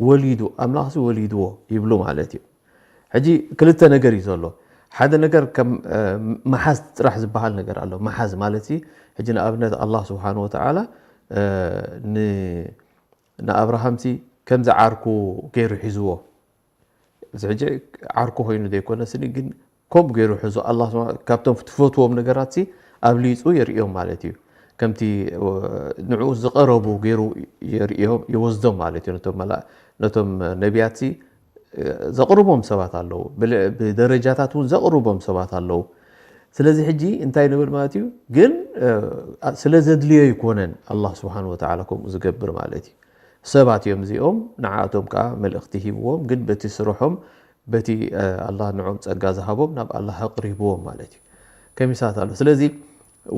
ወሊዱ ኣምላኽሲ ወሊድዎ ይብሉ ማለት እዩ። ሕጂ ክልተ ነገር እዩ ዘሎ። ሓደ ነገር ከም መሓዝ ጥራሕ ዝበሃል ነገር ኣሎ። መሓዝ ማለት ሕጂ ንኣብነት ኣላህ ስብሓን ወተዓላ ንኣብርሃምሲ ከምዚ ዓርኩ ገይሩ ሒዝዎ። እዚ ሕጂ ዓርኩ ኮይኑ ዘይኮነ ስኒ ግን ከምኡ ገይሩ ሕዙ ኣላ ካብቶም ትፈትዎም ነገራት ኣብሊፁ የርእዮም ማለት እዩ። ከምቲ ንዕኡ ዝቐረቡ ገይሩ የርእዮም ይወስዶም ማለት እዩ። ነቶም ነቢያት ዘቕርቦም ሰባት ኣለዉ። ብደረጃታት እውን ዘቕርቦም ሰባት ኣለዉ። ስለዚ ሕጂ እንታይ ንብል ማለት እዩ? ግን ስለ ዘድልዮ ኣይኮነን ኣላ ስብሓን ወተዓላ ከምኡ ዝገብር ማለት እዩ። ሰባት እዮም እዚኦም፣ ንዓኣቶም ከዓ መልእኽቲ ሂብዎም፣ ግን በቲ ስርሖም በቲ ኣላ ንዖም ጸጋ ዝሃቦም ናብ ኣላ ኣቕሪብዎም ማለት እዩ። ከሚሳት ኣሎ። ስለዚ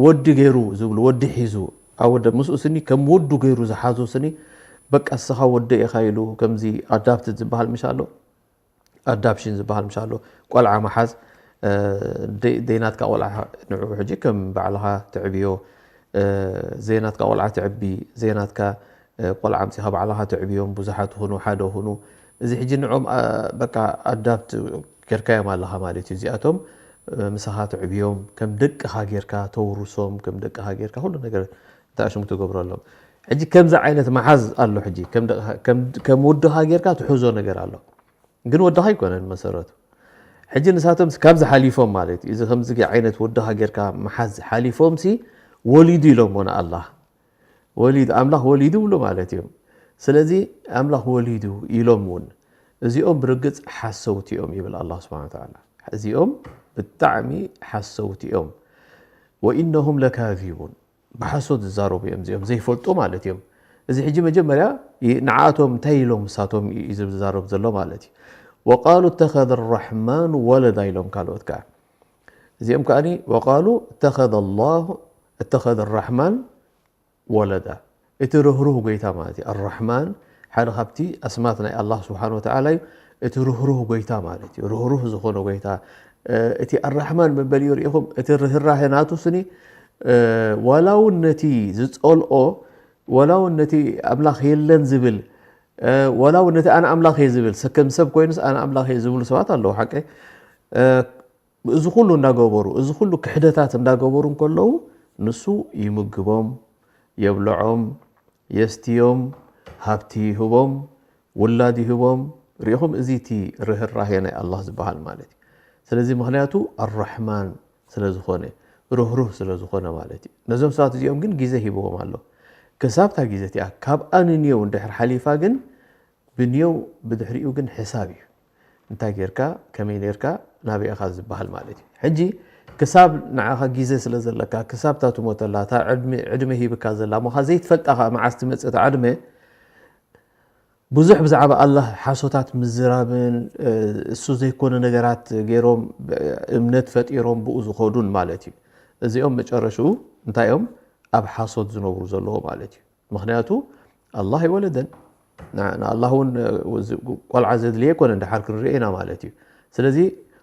ወዲ ገይሩ ዝብሉ ወዲ ሒዙ ኣወደ ምስኡ ስኒ ከም ወዱ ገይሩ ዝሓዞ ስኒ በቃ እስኻ ወደ ኢኻ ኢሉ ከምዚ ኣዳፕት ዝበሃል ምሽ ኣሎ ኣዳፕሽን ዝበሃል ምሽ ኣሎ። ቆልዓ መሓዝ ዘይናትካ ቆልዓ ንዑ ሕጂ ከም ባዕልኻ ትዕብዮ፣ ዘይናትካ ቆልዓ ትዕቢ፣ ዘይናትካ ቆልዓ ኣምፂኻ ባዕልኻ ትዕብዮም፣ ብዙሓት ሁኑ ሓደ ሁኑ። እዚ ሕጂ ንዖም በቃ ኣዳፕት ጌርካዮም ኣለኻ ማለት እዩ። እዚኣቶም ምሳኻ ትዕብዮም፣ ከም ደቅኻ ጌርካ ተውርሶም፣ ከም ደቅኻ ጌርካ ኩሉ ነገር እንታይ ሽሙ ትገብረሎም። ሕጂ ከምዚ ዓይነት መሓዝ ኣሎ። ሕጂ ከም ወድኻ ጌርካ ትሕዞ ነገር ኣሎ። ግን ወድኻ ኣይኮነን መሰረቱ። ሕጂ ንሳቶም ካብዚ ሓሊፎም ማለት እዩ። እዚ ከምዚ ዓይነት ወድኻ ጌርካ መሓዝ ሓሊፎም ሲ ወሊዱ ኢሎሞ ንኣላህ። ወሊዱ፣ ኣምላኽ ወሊዱ ብሉ ማለት እዮም። ስለዚ ኣምላኽ ወሊዱ ኢሎም እውን እዚኦም ብርግጽ ሓሰውቲ እዮም ይብል ኣላህ ስብሓን ወተዓላ። እዚኦም ብጣዕሚ ሓሰውቲ እዮም። ወኢነሁም ለካዚቡን፣ ብሓሶት ዝዛረቡ እዮም እዚኦም ዘይፈልጡ ማለት እዮም። እዚ ሕጂ መጀመርያ ንዓኣቶም እንታይ ኢሎም ምሳቶም እዩ ዝዛረብ ዘሎ ማለት እዩ። ወቃሉ እተኸዘ ራሕማኑ ወለዳ ኢሎም ካልኦት ከዓ እዚኦም ከዓኒ ወቃሉ እተኸዘ ላሁ እተኸዘ ራሕማን ወለዳ፣ እቲ ርህሩህ ጎይታ ማለት እዩ። ኣራሕማን ሓደ ካብቲ ኣስማት ናይ ኣላህ ስብሓን ወተዓላ እዩ። እቲ ርህሩህ ጎይታ ማለት እዩ። ርህሩህ ዝኾነ ጎይታ፣ እቲ ኣራሕማን መበል እዩ። ርኢኹም እቲ ርህራሄ ናቱ ስኒ ዋላ እውን ነቲ ዝፀልኦ ዋላ እውን ነቲ ኣምላኽ የለን ዝብል ዋላ እውን ነቲ ኣነ ኣምላኽ እየ ዝብል ከም ሰብ ኮይኑስ ኣነ ኣምላኽ እየ ዝብሉ ሰባት ኣለዉ። ሓቀ እዚ ኩሉ እንዳገበሩ እዚ ኩሉ ክሕደታት እንዳገበሩ እንከለዉ ንሱ ይምግቦም፣ የብልዖም፣ የስትዮም፣ ሃብቲ ይህቦም፣ ውላድ ይህቦም። ርኢኹም፣ እዚ እቲ ርህራሄ ናይ ኣላህ ዝበሃል ማለት እዩ። ስለዚ ምኽንያቱ ኣራሕማን ስለ ዝኾነ፣ ርህሩህ ስለ ዝኾነ ማለት እዩ። ነዞም ሰባት እዚኦም ግን ግዜ ሂብዎም ኣሎ። ክሳብታ ግዜ እቲኣ ካብኣ ንንየው እንድሕር ሓሊፋ ግን ብንየው ብድሕሪኡ ግን ሕሳብ እዩ። እንታይ ጌርካ፣ ከመይ ኔርካ፣ ናበይ ኢኻ ዝበሃል ማለት እዩ። ሕጂ ክሳብ ንዓኻ ግዜ ስለ ዘለካ፣ ክሳብ እታ ትሞተላ፣ እታ ዕድመ፣ ዕድመ ሂብካ ዘላ፣ እሞ ኸኣ ዘይትፈልጣ ኸኣ መዓስ ትመጽእ እታ ዕድመ፣ ብዙሕ ብዛዕባ ኣላህ ሓሶታት ምዝራብን፣ እሱ ዘይኮነ ነገራት ገይሮም እምነት ፈጢሮም ብኡ ዝኸዱን ማለት እዩ። እዚኦም መጨረሽኡ እንታይ እዮም? ኣብ ሓሶት ዝነብሩ ዘለዎ ማለት እዩ። ምኽንያቱ ኣላህ ኣይወለደን። ን-፣ ንኣላህ እውን፣ እ፣ ዝ-፣ ቆልዓ ዘድልየ ኣይኮነን፣ ደሓር ክንርኢ ኢና ማለት እዩ። ስለዚ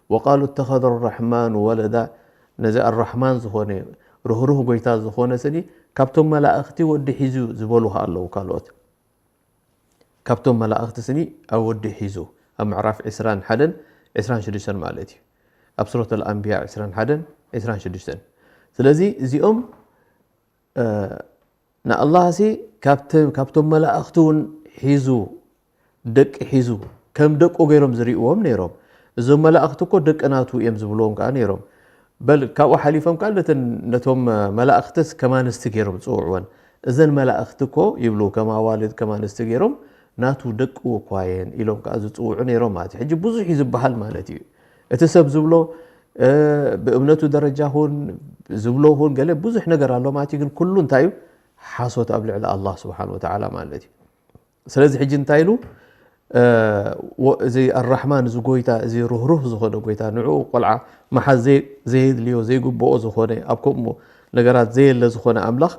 ወቃሉ እተኸዘ ራሕማኑ ወለዳ፣ ነዚ ኣራሕማን ዝኾነ ርህሩህ ጎይታ ዝኾነ ስኒ ካብቶም መላእኽቲ ወዲ ሒዙ ዝበሉ ኣለዉ። ካልኦት ካብቶም መላእኽቲ ስኒ ኣብ ወዲ ሒዙ ኣብ ምዕራፍ ዕስራን ሓደን ዕስራን ሽዱሽተን ማለት እዩ። ኣብ ሱረት ኣልኣንብያ ዕስራን ሓደን ዕስራን ሽዱሽተን። ስለዚ እዚኦም ንኣላህ ሲ ካብቶም መላእኽቲ እውን ሒዙ ደቂ ሒዙ ከም ደቁ ገይሮም ዝርእዎም ነይሮም። እዞም መላእኽቲ እኮ ደቂ ናቱ እዮም ዝብልዎም ከዓ ነይሮም። በል ካብኡ ሓሊፎም ከዓ ነቶም መላእኽትስ ከም ኣንስቲ ገይሮም ዝፅውዕወን። እዘን መላእኽቲ እኮ ይብሉ ከም ኣዋልድ ከም ኣንስቲ ገይሮም ናቱ ደቂ እኳ እየን ኢሎም ከዓ ዝፅውዑ ነይሮም ማለት እዩ። ሕጂ ብዙሕ እዩ ዝበሃል ማለት እዩ። እቲ ሰብ ዝብሎ ብእምነቱ ደረጃ ኹን ዝብሎ ኹን ገለ ብዙሕ ነገር ኣሎ ማለት እዩ። ግን ኩሉ እንታይ እዩ? ሓሶት ኣብ ልዕሊ ኣላህ ስብሓን ወተዓላ ማለት እዩ። ስለዚ ሕጂ እንታይ ኢሉ? እዚ ኣራሕማን እዚ ጎይታ እዚ ርህሩህ ዝኾነ ጎይታ ንዕኡ ቆልዓ መሓዝ ዘየድልዮ ዘይግብኦ ዝኾነ ኣብ ከምኡ ነገራት ዘየለ ዝኾነ ኣምላኽ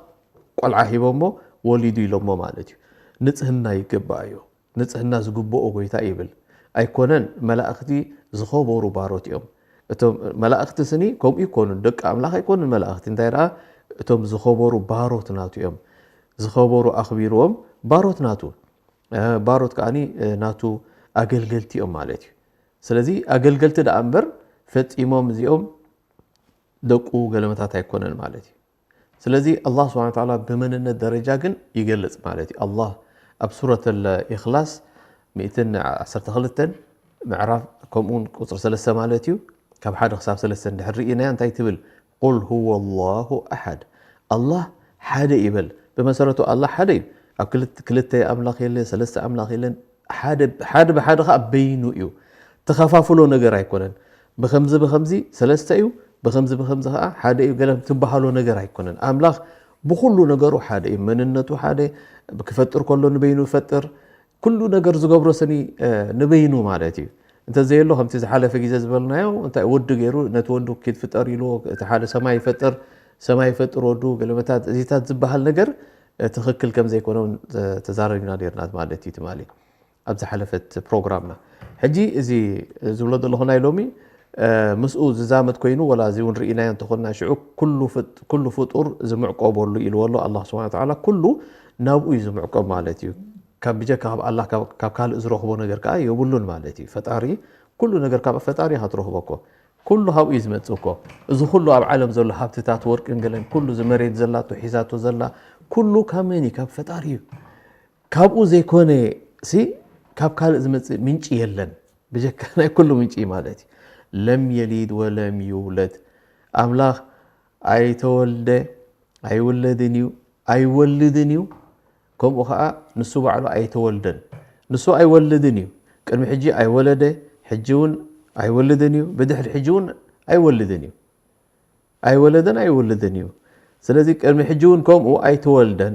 ቆልዓ ሂቦሞ ወሊዱ ኢሎሞ ማለት እዩ። ንፅህና ይገባእ እዩ። ንፅህና ዝግብኦ ጎይታ ይብል ኣይኮነን። መላእኽቲ ዝኸበሩ ባሮት እዮም። እቶም መላእኽቲ ስኒ ከምኡ ይኮኑን ደቂ ኣምላኽ ኣይኮኑን። መላእኽቲ እንታይ ደኣ እቶም ዝኸበሩ ባሮት ናቱ እዮም። ዝኸበሩ ኣኽቢርዎም ባሮት ናቱ። ባሮት ከዓኒ ናቱ ኣገልገልቲ እዮም ማለት እዩ። ስለዚ ኣገልገልቲ ደኣ እምበር ፈጺሞም እዚኦም ደቁ ገለመታት ኣይኮነን ማለት እዩ። ስለዚ ኣላህ ስብሓነ ወተዓላ ብመንነት ደረጃ ግን ይገልጽ ማለት እዩ። ኣላህ ኣብ ሱረት ኢኽላስ ሚእትን ዓሰርተ ክልተን ምዕራፍ ከምኡውን ቁፅሪ ሰለስተ ማለት እዩ፣ ካብ ሓደ ክሳብ ሰለስተ እንድሕር ርኢናያ እንታይ ትብል? ቁል ሁወ ላሁ ኣሓድ፣ ኣላህ ሓደ ይበል። ብመሰረቱ ኣላህ ሓደ እዩ። ኣብ ክልተ ኣምላኽ የለ፣ ሰለስተ ኣምላኽ የለን። ሓደ ብሓደ ከዓ በይኑ እዩ። ተኸፋፍሎ ነገር ኣይኮነን። ብኸምዚ ብኸምዚ ሰለስተ እዩ፣ ብኸምዚ ብኸምዚ ከዓ ሓደ እዩ ገለ ትበሃሎ ነገር ኣይኮነን። ኣምላኽ ብኹሉ ነገሩ ሓደ እዩ። መንነቱ ሓደ፣ ክፈጥር ከሎ ንበይኑ ይፈጥር። ኩሉ ነገር ዝገብሮ ስኒ ንበይኑ ማለት እዩ። እንተዘየሎ ከምቲ ዝሓለፈ ግዜ ዝበልናዮ እንታይ ወዲ ገይሩ ነቲ ወዱ ኪድ ፍጠር ኢልዎ እቲ ሓደ ሰማይ ይፈጥር ሰማይ ይፈጥር ወዱ ገለመታት እዚታት ዝበሃል ነገር ትኽክል ከም ዘይኮነ እውን ተዛረቢና ነርና ማለት እዩ ትማሊ ኣብ ዝሓለፈት ፕሮግራምና። ሕጂ እዚ ዝብሎ ዘለኹ ናይ ሎሚ ምስኡ ዝዛመድ ኮይኑ ወላ እዚ እውን ርኢናዮ እንተኾንና ሽዑ ኩሉ ፍጡር ዝምዕቆበሉ ኢልዎ ኣሎ ኣላህ ስብሓን ወተዓላ። ኩሉ ናብኡ እዩ ዝምዕቆብ ማለት እዩ። ካብ ብጀካ ካብ ኣላህ ካብ ካልእ ዝረኽቦ ነገር ከዓ የብሉን ማለት እዩ። ፈጣሪ ኩሉ ነገር ካብ ፈጣሪ ኢኻ ትረኽቦ እኮ። ኩሉ ካብኡ እዩ ዝመፅእ እኮ። እዚ ኩሉ ኣብ ዓለም ዘሎ ሃብትታት ወርቅን ገለን ኩሉ እዚ መሬት ዘላቶ ሒዛቶ ዘላ ኩሉ ካብ መን እዩ? ካብ ፈጣሪ እዩ። ካብኡ ዘይኮነ ሲ ካብ ካልእ ዝመፅእ ምንጪ የለን። ብጀካ ናይ ኩሉ ምንጪ ማለት እዩ። ለም የሊድ ወለም ይውለድ። ኣምላኽ ኣይተወልደ ኣይውለድን እዩ ኣይወልድን እዩ። ከምኡ ከዓ ንሱ ባዕሉ ኣይተወልደን። ንሱ ኣይወልድን እዩ። ቅድሚ ሕጂ ኣይወለደ፣ ሕጂ እውን ኣይወልድን እዩ፣ ብድሕሪ ሕጂ እውን ኣይወልድን እዩ። ኣይወለደን ኣይወልድን እዩ። ስለዚ ቅድሚ ሕጂ እውን ከምኡ ኣይተወልደን፣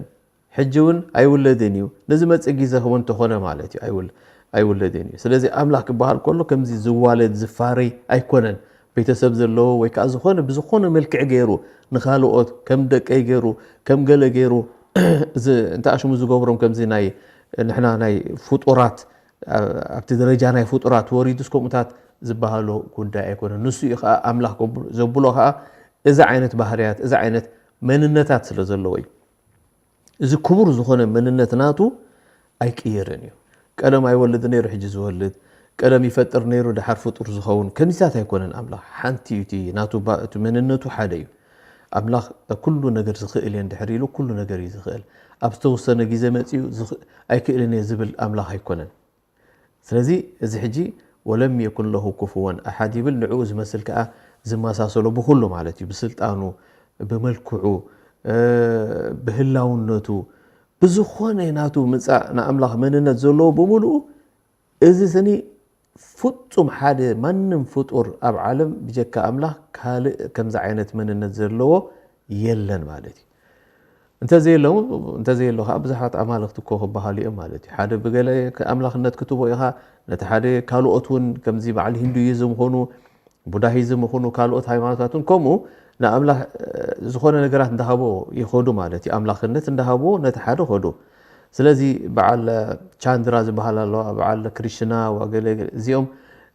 ሕጂ እውን ኣይውለድን እዩ። ንዝመፅእ ግዜ ክበ እንተኾነ ማለት እዩ ኣይውለድን እዩ። ስለዚ ኣምላኽ ክበሃል ከሎ ከምዚ ዝዋለድ ዝፋረይ ኣይኮነን። ቤተሰብ ዘለዎ ወይ ከዓ ዝኾነ ብዝኾነ መልክዕ ገይሩ ንኻልኦት ከም ደቀይ ገይሩ ከም ገለ ገይሩ እንተ ኣሽሙ ዝገብሮም ከምዚ ናይ ንሕና ናይ ፍጡራት ኣብቲ ደረጃ ናይ ፍጡራት ወሪዱስ ከምኡታት ዝበሃሎ ጉዳይ ኣይኮነን። ንሱ እዩ ከዓ ኣምላኽ ዘብሎ ከዓ እዚ ዓይነት ባህርያት እዚ ዓይነት መንነታት ስለ ዘለዎ እዩ። እዚ ክቡር ዝኾነ መንነት ናቱ ኣይቅየርን እዩ። ቀደም ኣይወልድ ነይሩ ሕጂ ዝወልድ፣ ቀደም ይፈጥር ነይሩ ድሓር ፍጡር ዝኸውን ከምዚታት ኣይኮነን። ኣምላኽ ሓንቲ እዩ። እቲ ናቱ እቲ መንነቱ ሓደ እዩ። ኣምላኽ ኩሉ ነገር ዝኽእል እየ እንድሕር ኢሉ ኩሉ ነገር እዩ ዝኽእል። ኣብ ዝተወሰነ ግዜ መፂኡ ኣይክእልን እየ ዝብል ኣምላኽ ኣይኮነን። ስለዚ እዚ ሕጂ ወለም የኩን ለሁ ኩፍወን ኣሓድ ይብል ንዕኡ ዝመስል ከዓ ዝመሳሰሎ ብኩሉ ማለት እዩ። ብስልጣኑ፣ ብመልክዑ፣ ብህላውነቱ፣ ብዝኾነ ናቱ ምፃእ ንኣምላኽ መንነት ዘለዎ ብምልኡ እዚ ስኒ ፍጹም ሓደ ማንም ፍጡር ኣብ ዓለም ብጀካ ኣምላኽ ካልእ ከምዚ ዓይነት መንነት ዘለዎ የለን ማለት እዩ። እንተዘየሎ እንተዘየሎ ከዓ ብዙሓት ኣማልኽቲ እኮ ክበሃሉ እዮም ማለት እዩ። ሓደ ብገለ ኣምላኽነት ክትቦ ኢኻ ነቲ ሓደ ካልኦት እውን ከምዚ በዓል ሂንዱይዝም ኾኑ ቡዳሂዝም ይኹኑ ካልኦት ሃይማኖታት እውን ከምኡ ንኣምላኽ ዝኾነ ነገራት እንዳሃቦ ይኸዱ ማለት እዩ። ኣምላኽነት እንዳሃብዎ ነቲ ሓደ ኸዱ። ስለዚ በዓል ቻንድራ ዝበሃል ኣለዋ፣ በዓል ክሪሽና ዋገለ እዚኦም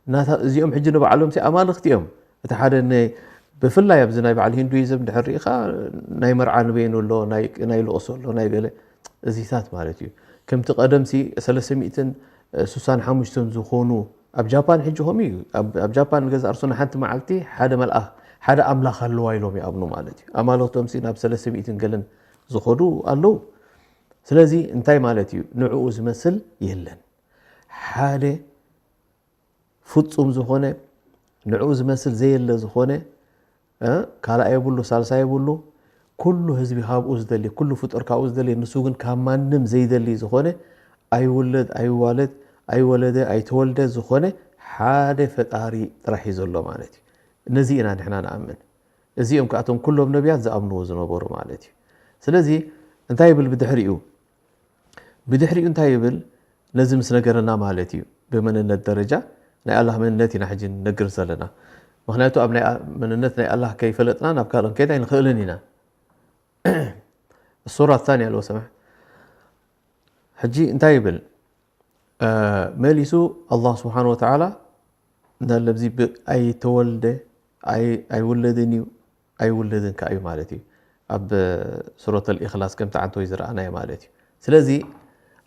ናታ እዚኦም ሕጂ ንባዕሎም ሲ ኣማልኽቲ እዮም። እቲ ሓደ ነ ብፍላይ ኣብዚ ናይ በዓል ሂንዱይዝም ድሕር ርኢኻ ናይ መርዓ ንበይኑ ኣሎ፣ ናይ ናይ ልቕሶ ኣሎ፣ ናይ ገለ እዚታት ማለት እዩ። ከምቲ ቀደም ሲ ሰለስተ ሚእትን ስሳን ሓሙሽተን ዝኾኑ ኣብ ጃፓን ሕጂ ከምኡ እዩ። ኣብ ኣብ ጃፓን ንገዛ ርእሶም ንሓንቲ መዓልቲ ሓደ መልኣኽ ሓደ ኣምላኽ ኣለዋ ኢሎም ይኣምኑ ማለት እዩ። ኣማልኽቶም ሲ ናብ ሰለስተ ሚእትን ገለን ዝኸዱ ኣለዉ። ስለዚ እንታይ ማለት እዩ? ንዕኡ ዝመስል የለን። ሓደ ፍጹም ዝኾነ ንዕኡ ዝመስል ዘየለ ዝኾነ ካልኣ የብሉ ሳልሳ የብሉ። ኩሉ ህዝቢ ካብኡ ዝደሊ ኩሉ ፍጡር ካብኡ ዝደሊ ንሱ ግን ካብ ማንም ዘይደሊ ዝኾነ ኣይውለድ ኣይዋለድ ኣይወለደ ኣይተወልደ ዝኾነ ሓደ ፈጣሪ ጥራሕ እዩ ዘሎ ማለት እዩ። ነዚ ኢና ንሕና ንኣምን። እዚኦም ከኣቶም ኩሎም ነቢያት ዝኣምንዎ ዝነበሩ ማለት እዩ። ስለዚ እንታይ ይብል ብድሕሪኡ? ብድሕሪኡ እንታይ ይብል? ነዚ ምስ ነገረና ማለት እዩ። ብመንነት ደረጃ ናይ ኣላህ መንነት ኢና ሕጂ ንነግር ዘለና። ምክንያቱ ኣብ ናይ መንነት ናይ ኣላህ ከይፈለጥና ናብ ካልእ ክንከይድ ኣይንኽእልን ኢና። ሱራ ታንያ ኣለዎ ሰማሕ። ሕጂ እንታይ ይብል? መሊሱ ኣላህ ስብሓን ወተዓላ እንዳለብዚ ኣይተወልደ ኣይውለድን እዩ ኣይውለድን ከ እዩ ማለት እዩ። ኣብ ሱረት ኣልኢኽላስ ከምቲ ዓንተወይ ዝረኣናዮ ማለት እዩ። ስለዚ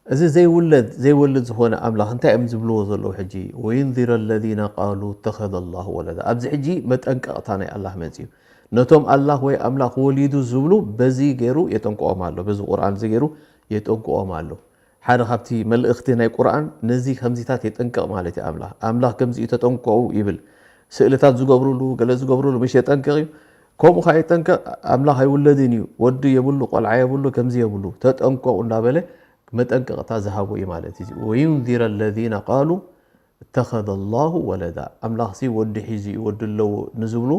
እዚ ዘይውለድ ዘይወልድ ዝኾነ ኣምላኽ እንታይ እዮም ዝብልዎ ዘለዉ? ሕጂ ወዩንዚረ ለዚነ ቃሉ ተኸዘ ላሁ ወለዳ። ኣብዚ ሕጂ መጠንቀቕታ ናይ ኣላህ መፅዩ። ነቶም ኣላህ ወይ ኣምላኽ ወሊዱ ዝብሉ በዚ ገይሩ የጠንቅቖም ኣሎ። በዚ ቁርኣን እዚ ገይሩ የጠንቅቖም ኣሎ። ሓደ ካብቲ መልእኽቲ ናይ ቁርኣን ነዚ ከምዚታት የጠንቅቕ ማለት እዩ። ኣምላኽ ኣምላኽ ከምዚ እዩ ተጠንቀቑ ይብል። ስእልታት ዝገብሩሉ ገለ ዝገብሩሉ ምሽ የጠንቅቕ እዩ። ከምኡ ከዓ የጠንቅቕ። ኣምላኽ ኣይውለድን እዩ፣ ወዲ የብሉ፣ ቆልዓ የብሉ፣ ከምዚ የብሉ፣ ተጠንቀቑ እንዳበለ መጠንቀቕታ ዝሃቦ እዩ ማለት እዩ። ወዩንዚረ ለዚነ ቃሉ እተኸዘ ላሁ ወለዳ፣ ኣምላኽሲ ወዲ ሒዙ እዩ፣ ወዲ ኣለዎ ንዝብሉ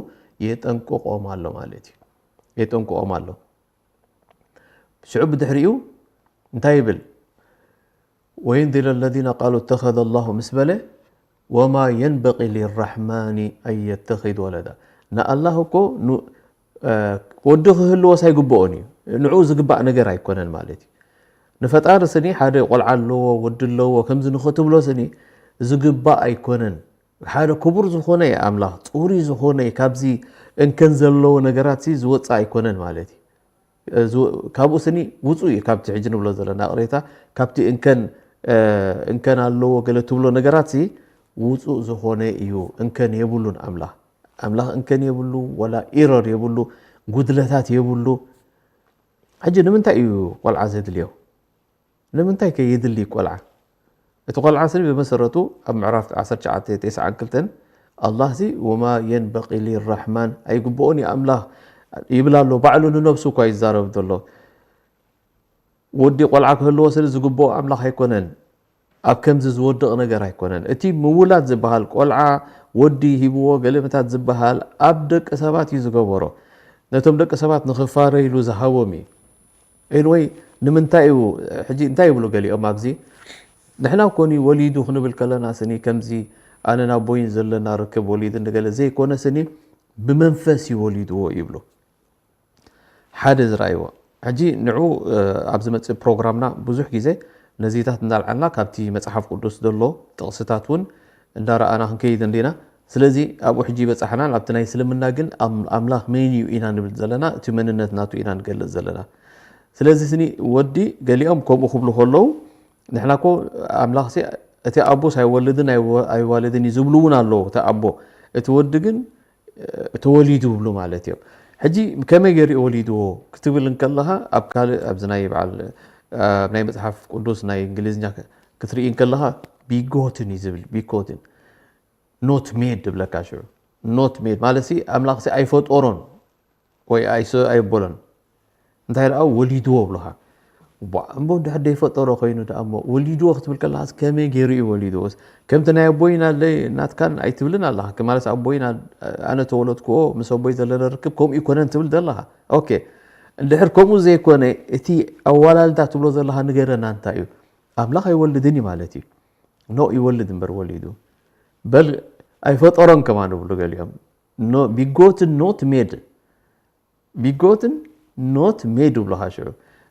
የጠንቅቖም ኣሎ ማለት እዩ። የጠንቅቖም ኣሎ። ሽዑ ብድሕሪኡ እንታይ ይብል? ወዩንዚረ ለዚነ ቃሉ እተኸዘ ላሁ ምስ በለ ወማ የንበቂ ሊራሕማኒ ኣን የተኺዝ ወለዳ። ንኣላህ እኮ ወዲ ክህልዎስ ኣይግብኦን እዩ። ንዑ ዝግባእ ነገር ኣይኮነን ማለት እዩ። ንፈጣሪ ስኒ ሓደ ቆልዓ ኣለዎ፣ ወዲ ኣለዎ ከምዚ ንኽትብሎ ስኒ ዝግባእ ኣይኮነን። ሓደ ክቡር ዝኾነ ኣምላኽ፣ ፅሩይ ዝኾነ ካብዚ እንከን ዘለዎ ነገራት ዝወፅእ ኣይኮነን ማለት እዩ። ካብኡ ስኒ ውፁእ እዩ። ካብቲ ሕጂ ንብሎ ዘለና ቅሬታ፣ ካብቲ እንከን እንከን ኣለዎ ገለ ትብሎ ነገራት ውፁእ ዝኾነ እዩ። እንከን የብሉን ኣምላኽ። ኣምላኽ እንከን የብሉ፣ ወላ ኢረር የብሉ፣ ጉድለታት የብሉ። ሕጂ ንምንታይ እዩ ቆልዓ ዘድልዮ? ንምንታይ ከ የድሊ ቆልዓ? እቲ ቆልዓ ስኒ ብመሰረቱ ኣብ ምዕራፍ ዓሰርተ ትሽዓተ ተስዓን ክልተን ኣላህ ሲ ወማ የንበቂ ሊራሕማን፣ ኣይግብኦን እዩ ኣምላኽ ይብል ኣሎ። ባዕሉ ንነብሱ እኳ ይዛረብ ዘሎ። ወዲ ቆልዓ ክህልዎ ስኒ ዝግብኦ ኣምላኽ ኣይኮነን። ኣብ ከምዚ ዝወድቕ ነገር ኣይኮነን። እቲ ምውላድ ዝበሃል ቆልዓ ወዲ ሂብዎ ገለመታት ዝበሃል ኣብ ደቂ ሰባት እዩ ዝገበሮ። ነቶም ደቂ ሰባት ንኽፋረይሉ ዝሃቦም እዩ። ኤንወይ ንምንታይ እዩ ሕጂ እንታይ ይብሉ ገሊኦም ኣብዚ ንሕና ኮኒ ወሊዱ ክንብል ከለና ስኒ ከምዚ ኣነን ኣቦይን ዘለና ርክብ ወሊድ ንገለ ዘይኮነ ስኒ ብመንፈስ እዩ ወሊድዎ ይብሉ። ሓደ ዝረኣይዎ ሕጂ ንዑ ኣብ ዝመፅእ ፕሮግራምና ብዙሕ ግዜ ነዚታት እንዳልዓልና ካብቲ መፅሓፍ ቅዱስ ዘሎ ጥቕስታት እውን እንዳረኣና ክንከይድ እንዲና። ስለዚ ኣብኡ ሕጂ ይበፃሕና። ናብቲ ናይ እስልምና ግን ኣምላኽ መን እዩ ኢና ንብል ዘለና፣ እቲ መንነት ናቱ ኢና ንገልፅ ዘለና። ስለዚ ስኒ ወዲ ገሊኦም ከምኡ ክብሉ ከለዉ ንሕና ኮ ኣምላኽ እቲ ኣቦስ ኣይወልድን ኣይዋልድን እዩ ዝብሉ እውን ኣለዉ። እቲ ኣቦ እቲ ወዲ ግን ተወሊዱ ይብሉ ማለት እዮም። ሕጂ ከመይ ገይሩ እዩ ወሊድዎ ክትብል እንከለኻ ኣብ ካልእ ኣብዚ ናይ በዓል ናይ መፅሓፍ ቅዱስ ናይ እንግሊዝኛ ክትርኢ እንከለኻ ቢጎትን እዩ ዝብል። ቢጎትን ኖት ሜድ ድብለካ ሽዑ ኖት ሜድ ማለት ኣምላኽ ኣይፈጠሮን ወይ ኣይበሎን እንታይ ደኣ ወሊድዎ ብሉኻ። እሞ ድሕር ደይፈጠሮ ኮይኑ ደኣ እሞ ወሊድዎ ክትብል ከለኻስ ከመይ ገይሩ እዩ ወሊድዎስ? ከምቲ ናይ ኣቦይ ናለይ ናትካን ኣይትብልን ኣለኻ። ማለት ኣቦይ ኣነ ተወለድክዎ ምስ ኣቦይ ዘለና ርክብ ከምኡ ይኮነን ትብል ዘለኻ። ኦኬ እንድሕር ከምኡ ዘይኮነ እቲ ኣዋላልዳ ትብሎ ዘለኻ ንገረና እንታይ እዩ? ኣምላኽ ኣይወልድን እዩ ማለት እዩ። ኖ ይወልድ እምበር ወሊዱ በል ኣይፈጠሮን ከማን ይብሉ ገሊኦም። ቢጎትን ኖት ሜድ ቢጎትን ኖት ሜድ ይብሉኻ ሽዑ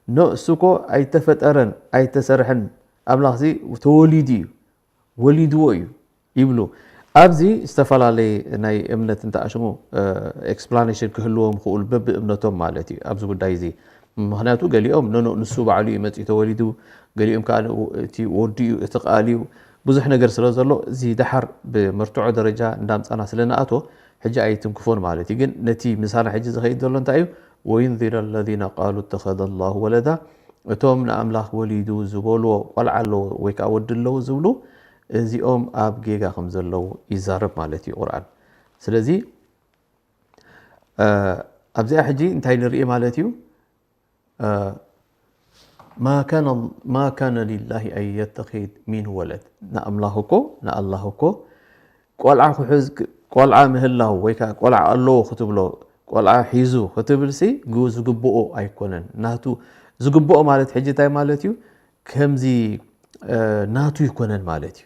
ኖ እሱ እኮ ኣይተፈጠረን ኣይተሰርሐን ኣምላኽሲ ተወሊዱ እዩ ወሊድዎ እዩ ይብሉ። ኣብዚ ዝተፈላለየ ናይ እምነት እንተኣሽሙ ኤክስፕላኔሽን ክህልዎም ይኽእሉ በብእምነቶም ማለት እዩ ኣብዚ ጉዳይ እዚ። ምክንያቱ ገሊኦም ኖኖ ንሱ ባዕሉ እዩ መፂኡ ተወሊዱ፣ ገሊኦም ከዓ እቲ ወዲ እዩ እቲ ቃል እዩ ብዙሕ ነገር ስለ ዘሎ እዚ ደሓር ብመርትዖ ደረጃ እንዳምፃና ስለ ንኣቶ ሕጂ ኣይትንክፎን ማለት እዩ። ግን ነቲ ምሳና ሕጂ ዝኸይድ ዘሎ እንታይ እዩ? ወዩንዚረ ለዚነ ቃሉ እተኸዘ ላሁ ወለዳ፣ እቶም ንኣምላኽ ወሊዱ ዝበልዎ ቆልዓ ኣለዎ ወይ ከዓ ወዲ ኣለዎ ዝብሉ እዚኦም ኣብ ጌጋ ከም ዘለዉ ይዛረብ ማለት እዩ ቁርኣን። ስለዚ ኣብዚኣ ሕጂ እንታይ ንርኢ ማለት እዩ? ማ ካነ ሊላሂ ኣን የተኺድ ሚን ወለድ፣ ንኣምላኽ እኮ ንኣላህ እኮ ቆልዓ ክሕዝ ቆልዓ ምህላው ወይ ከዓ ቆልዓ ኣለዎ ክትብሎ ቆልዓ ሒዙ ክትብልሲ ዝግብኦ ኣይኮነን። ናቱ ዝግብኦ ማለት ሕጂ እንታይ ማለት እዩ? ከምዚ ናቱ ይኮነን ማለት እዩ።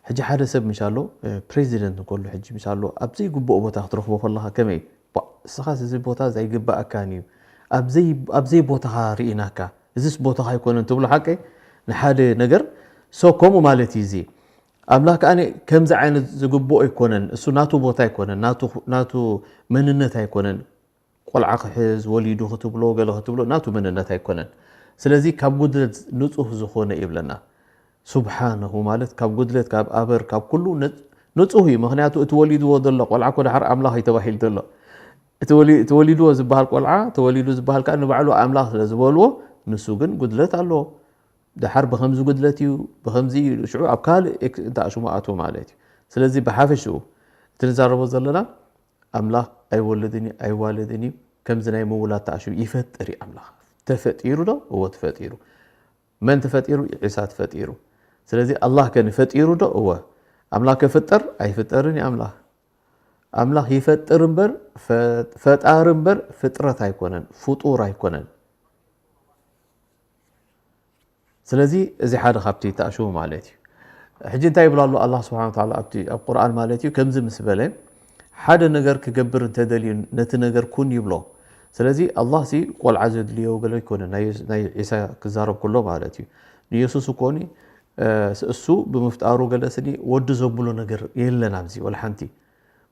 ሕጂ ሓደ ሰብ ምሻሎ ፕሬዚደንት እንከሎ ሕጂ ምሻሎ ኣብ ዘይግብኦ ቦታ ክትረኽቦ ከለኻ ከመይ እስኻስ እዚ ቦታ ዘይግባኣካን እዩ ኣብ ዘይቦታኻ ርኢናካ እዚስ ቦታኻ ኣይኮነን ትብሎ ሓቀይ ንሓደ ነገር ሶ ከምኡ ማለት እዩ እዚ ኣምላኽ ከዓ ከምዚ ዓይነት ዝግብኦ ኣይኮነን እሱ ናቱ ቦታ ኣይኮነን ናቱ መንነት ኣይኮነን ቆልዓ ክሕዝ ወሊዱ ክትብሎ ገለ ክትብሎ ናቱ መንነት ኣይኮነን ስለዚ ካብ ጉድለት ንጹህ ዝኾነ ይብለና። ሱብሓነሁ ማለት ካብ ጉድለት፣ ካብ ኣበር፣ ካብ ኩሉ ንጹህ እዩ። ምኽንያቱ እቲ ወሊድዎ ዘሎ ቆልዓ እኮ ደሓር ኣምላኽ እዩ ተባሂሉ ዘሎ። እቲ ወሊድዎ ዝበሃል ቆልዓ፣ ተወሊዱ ዝበሃል ከዓ ንባዕሉ ኣምላኽ ስለ ዝበልዎ፣ ንሱ ግን ጉድለት ኣለዎ። ደሓር ብኸምዚ ጉድለት እዩ፣ ብኸምዚ እዩ፣ ሽዑ ኣብ ካልእ እንተኣሽሙ ኣትዎ ማለት እዩ። ስለዚ ብሓፈሽኡ እቲ ንዛረቦ ዘለና ኣምላኽ ኣይወልድን እዩ፣ ኣይዋለድን እዩ። ከምዚ ናይ ምውላድ ተኣሽሙ ይፈጥር እዩ ኣምላኽ። ተፈጢሩ ዶ? እወ ተፈጢሩ። መን ተፈጢሩ? ዒሳ ተፈጢሩ። ስለዚ ኣላህ ከ ንፈጢሩ ዶ? እወ። ኣምላኽ ከፍጠር? ኣይፍጠርን እዩ ኣምላኽ። ኣምላኽ ይፈጥር እምበር፣ ፈ-፣ ፈጣሪ እምበር ፍጥረት ኣይኮነን፣ ፍጡር ኣይኮነን። ስለዚ እዚ ሓደ ካብቲ ተኣሽሙ ማለት እዩ። ሕጂ እንታይ ይብሎ ኣሎ ኣላህ ስብሓነ ወተዓላ ኣብቲ፣ ኣብ ቁርኣን ማለት እዩ፣ ከምዚ ምስ በለ፣ ሓደ ነገር ክገብር እንተደልዩ ነቲ ነገር ኩን ይብሎ። ስለዚ ኣላህ ሲ ቆልዓ ዘድልዮ ገለ ኣይኮነ፣ ናይ፣ ናይ ዒሳ ክዛረብ ከሎ ማለት እዩ። ንየሱስ እኮኒ፣ እ፣ እሱ ብምፍጣሩ ገለ ስኒ ወዲ ዘብሎ ነገር የለን ኣብዚ ወላ ሓንቲ።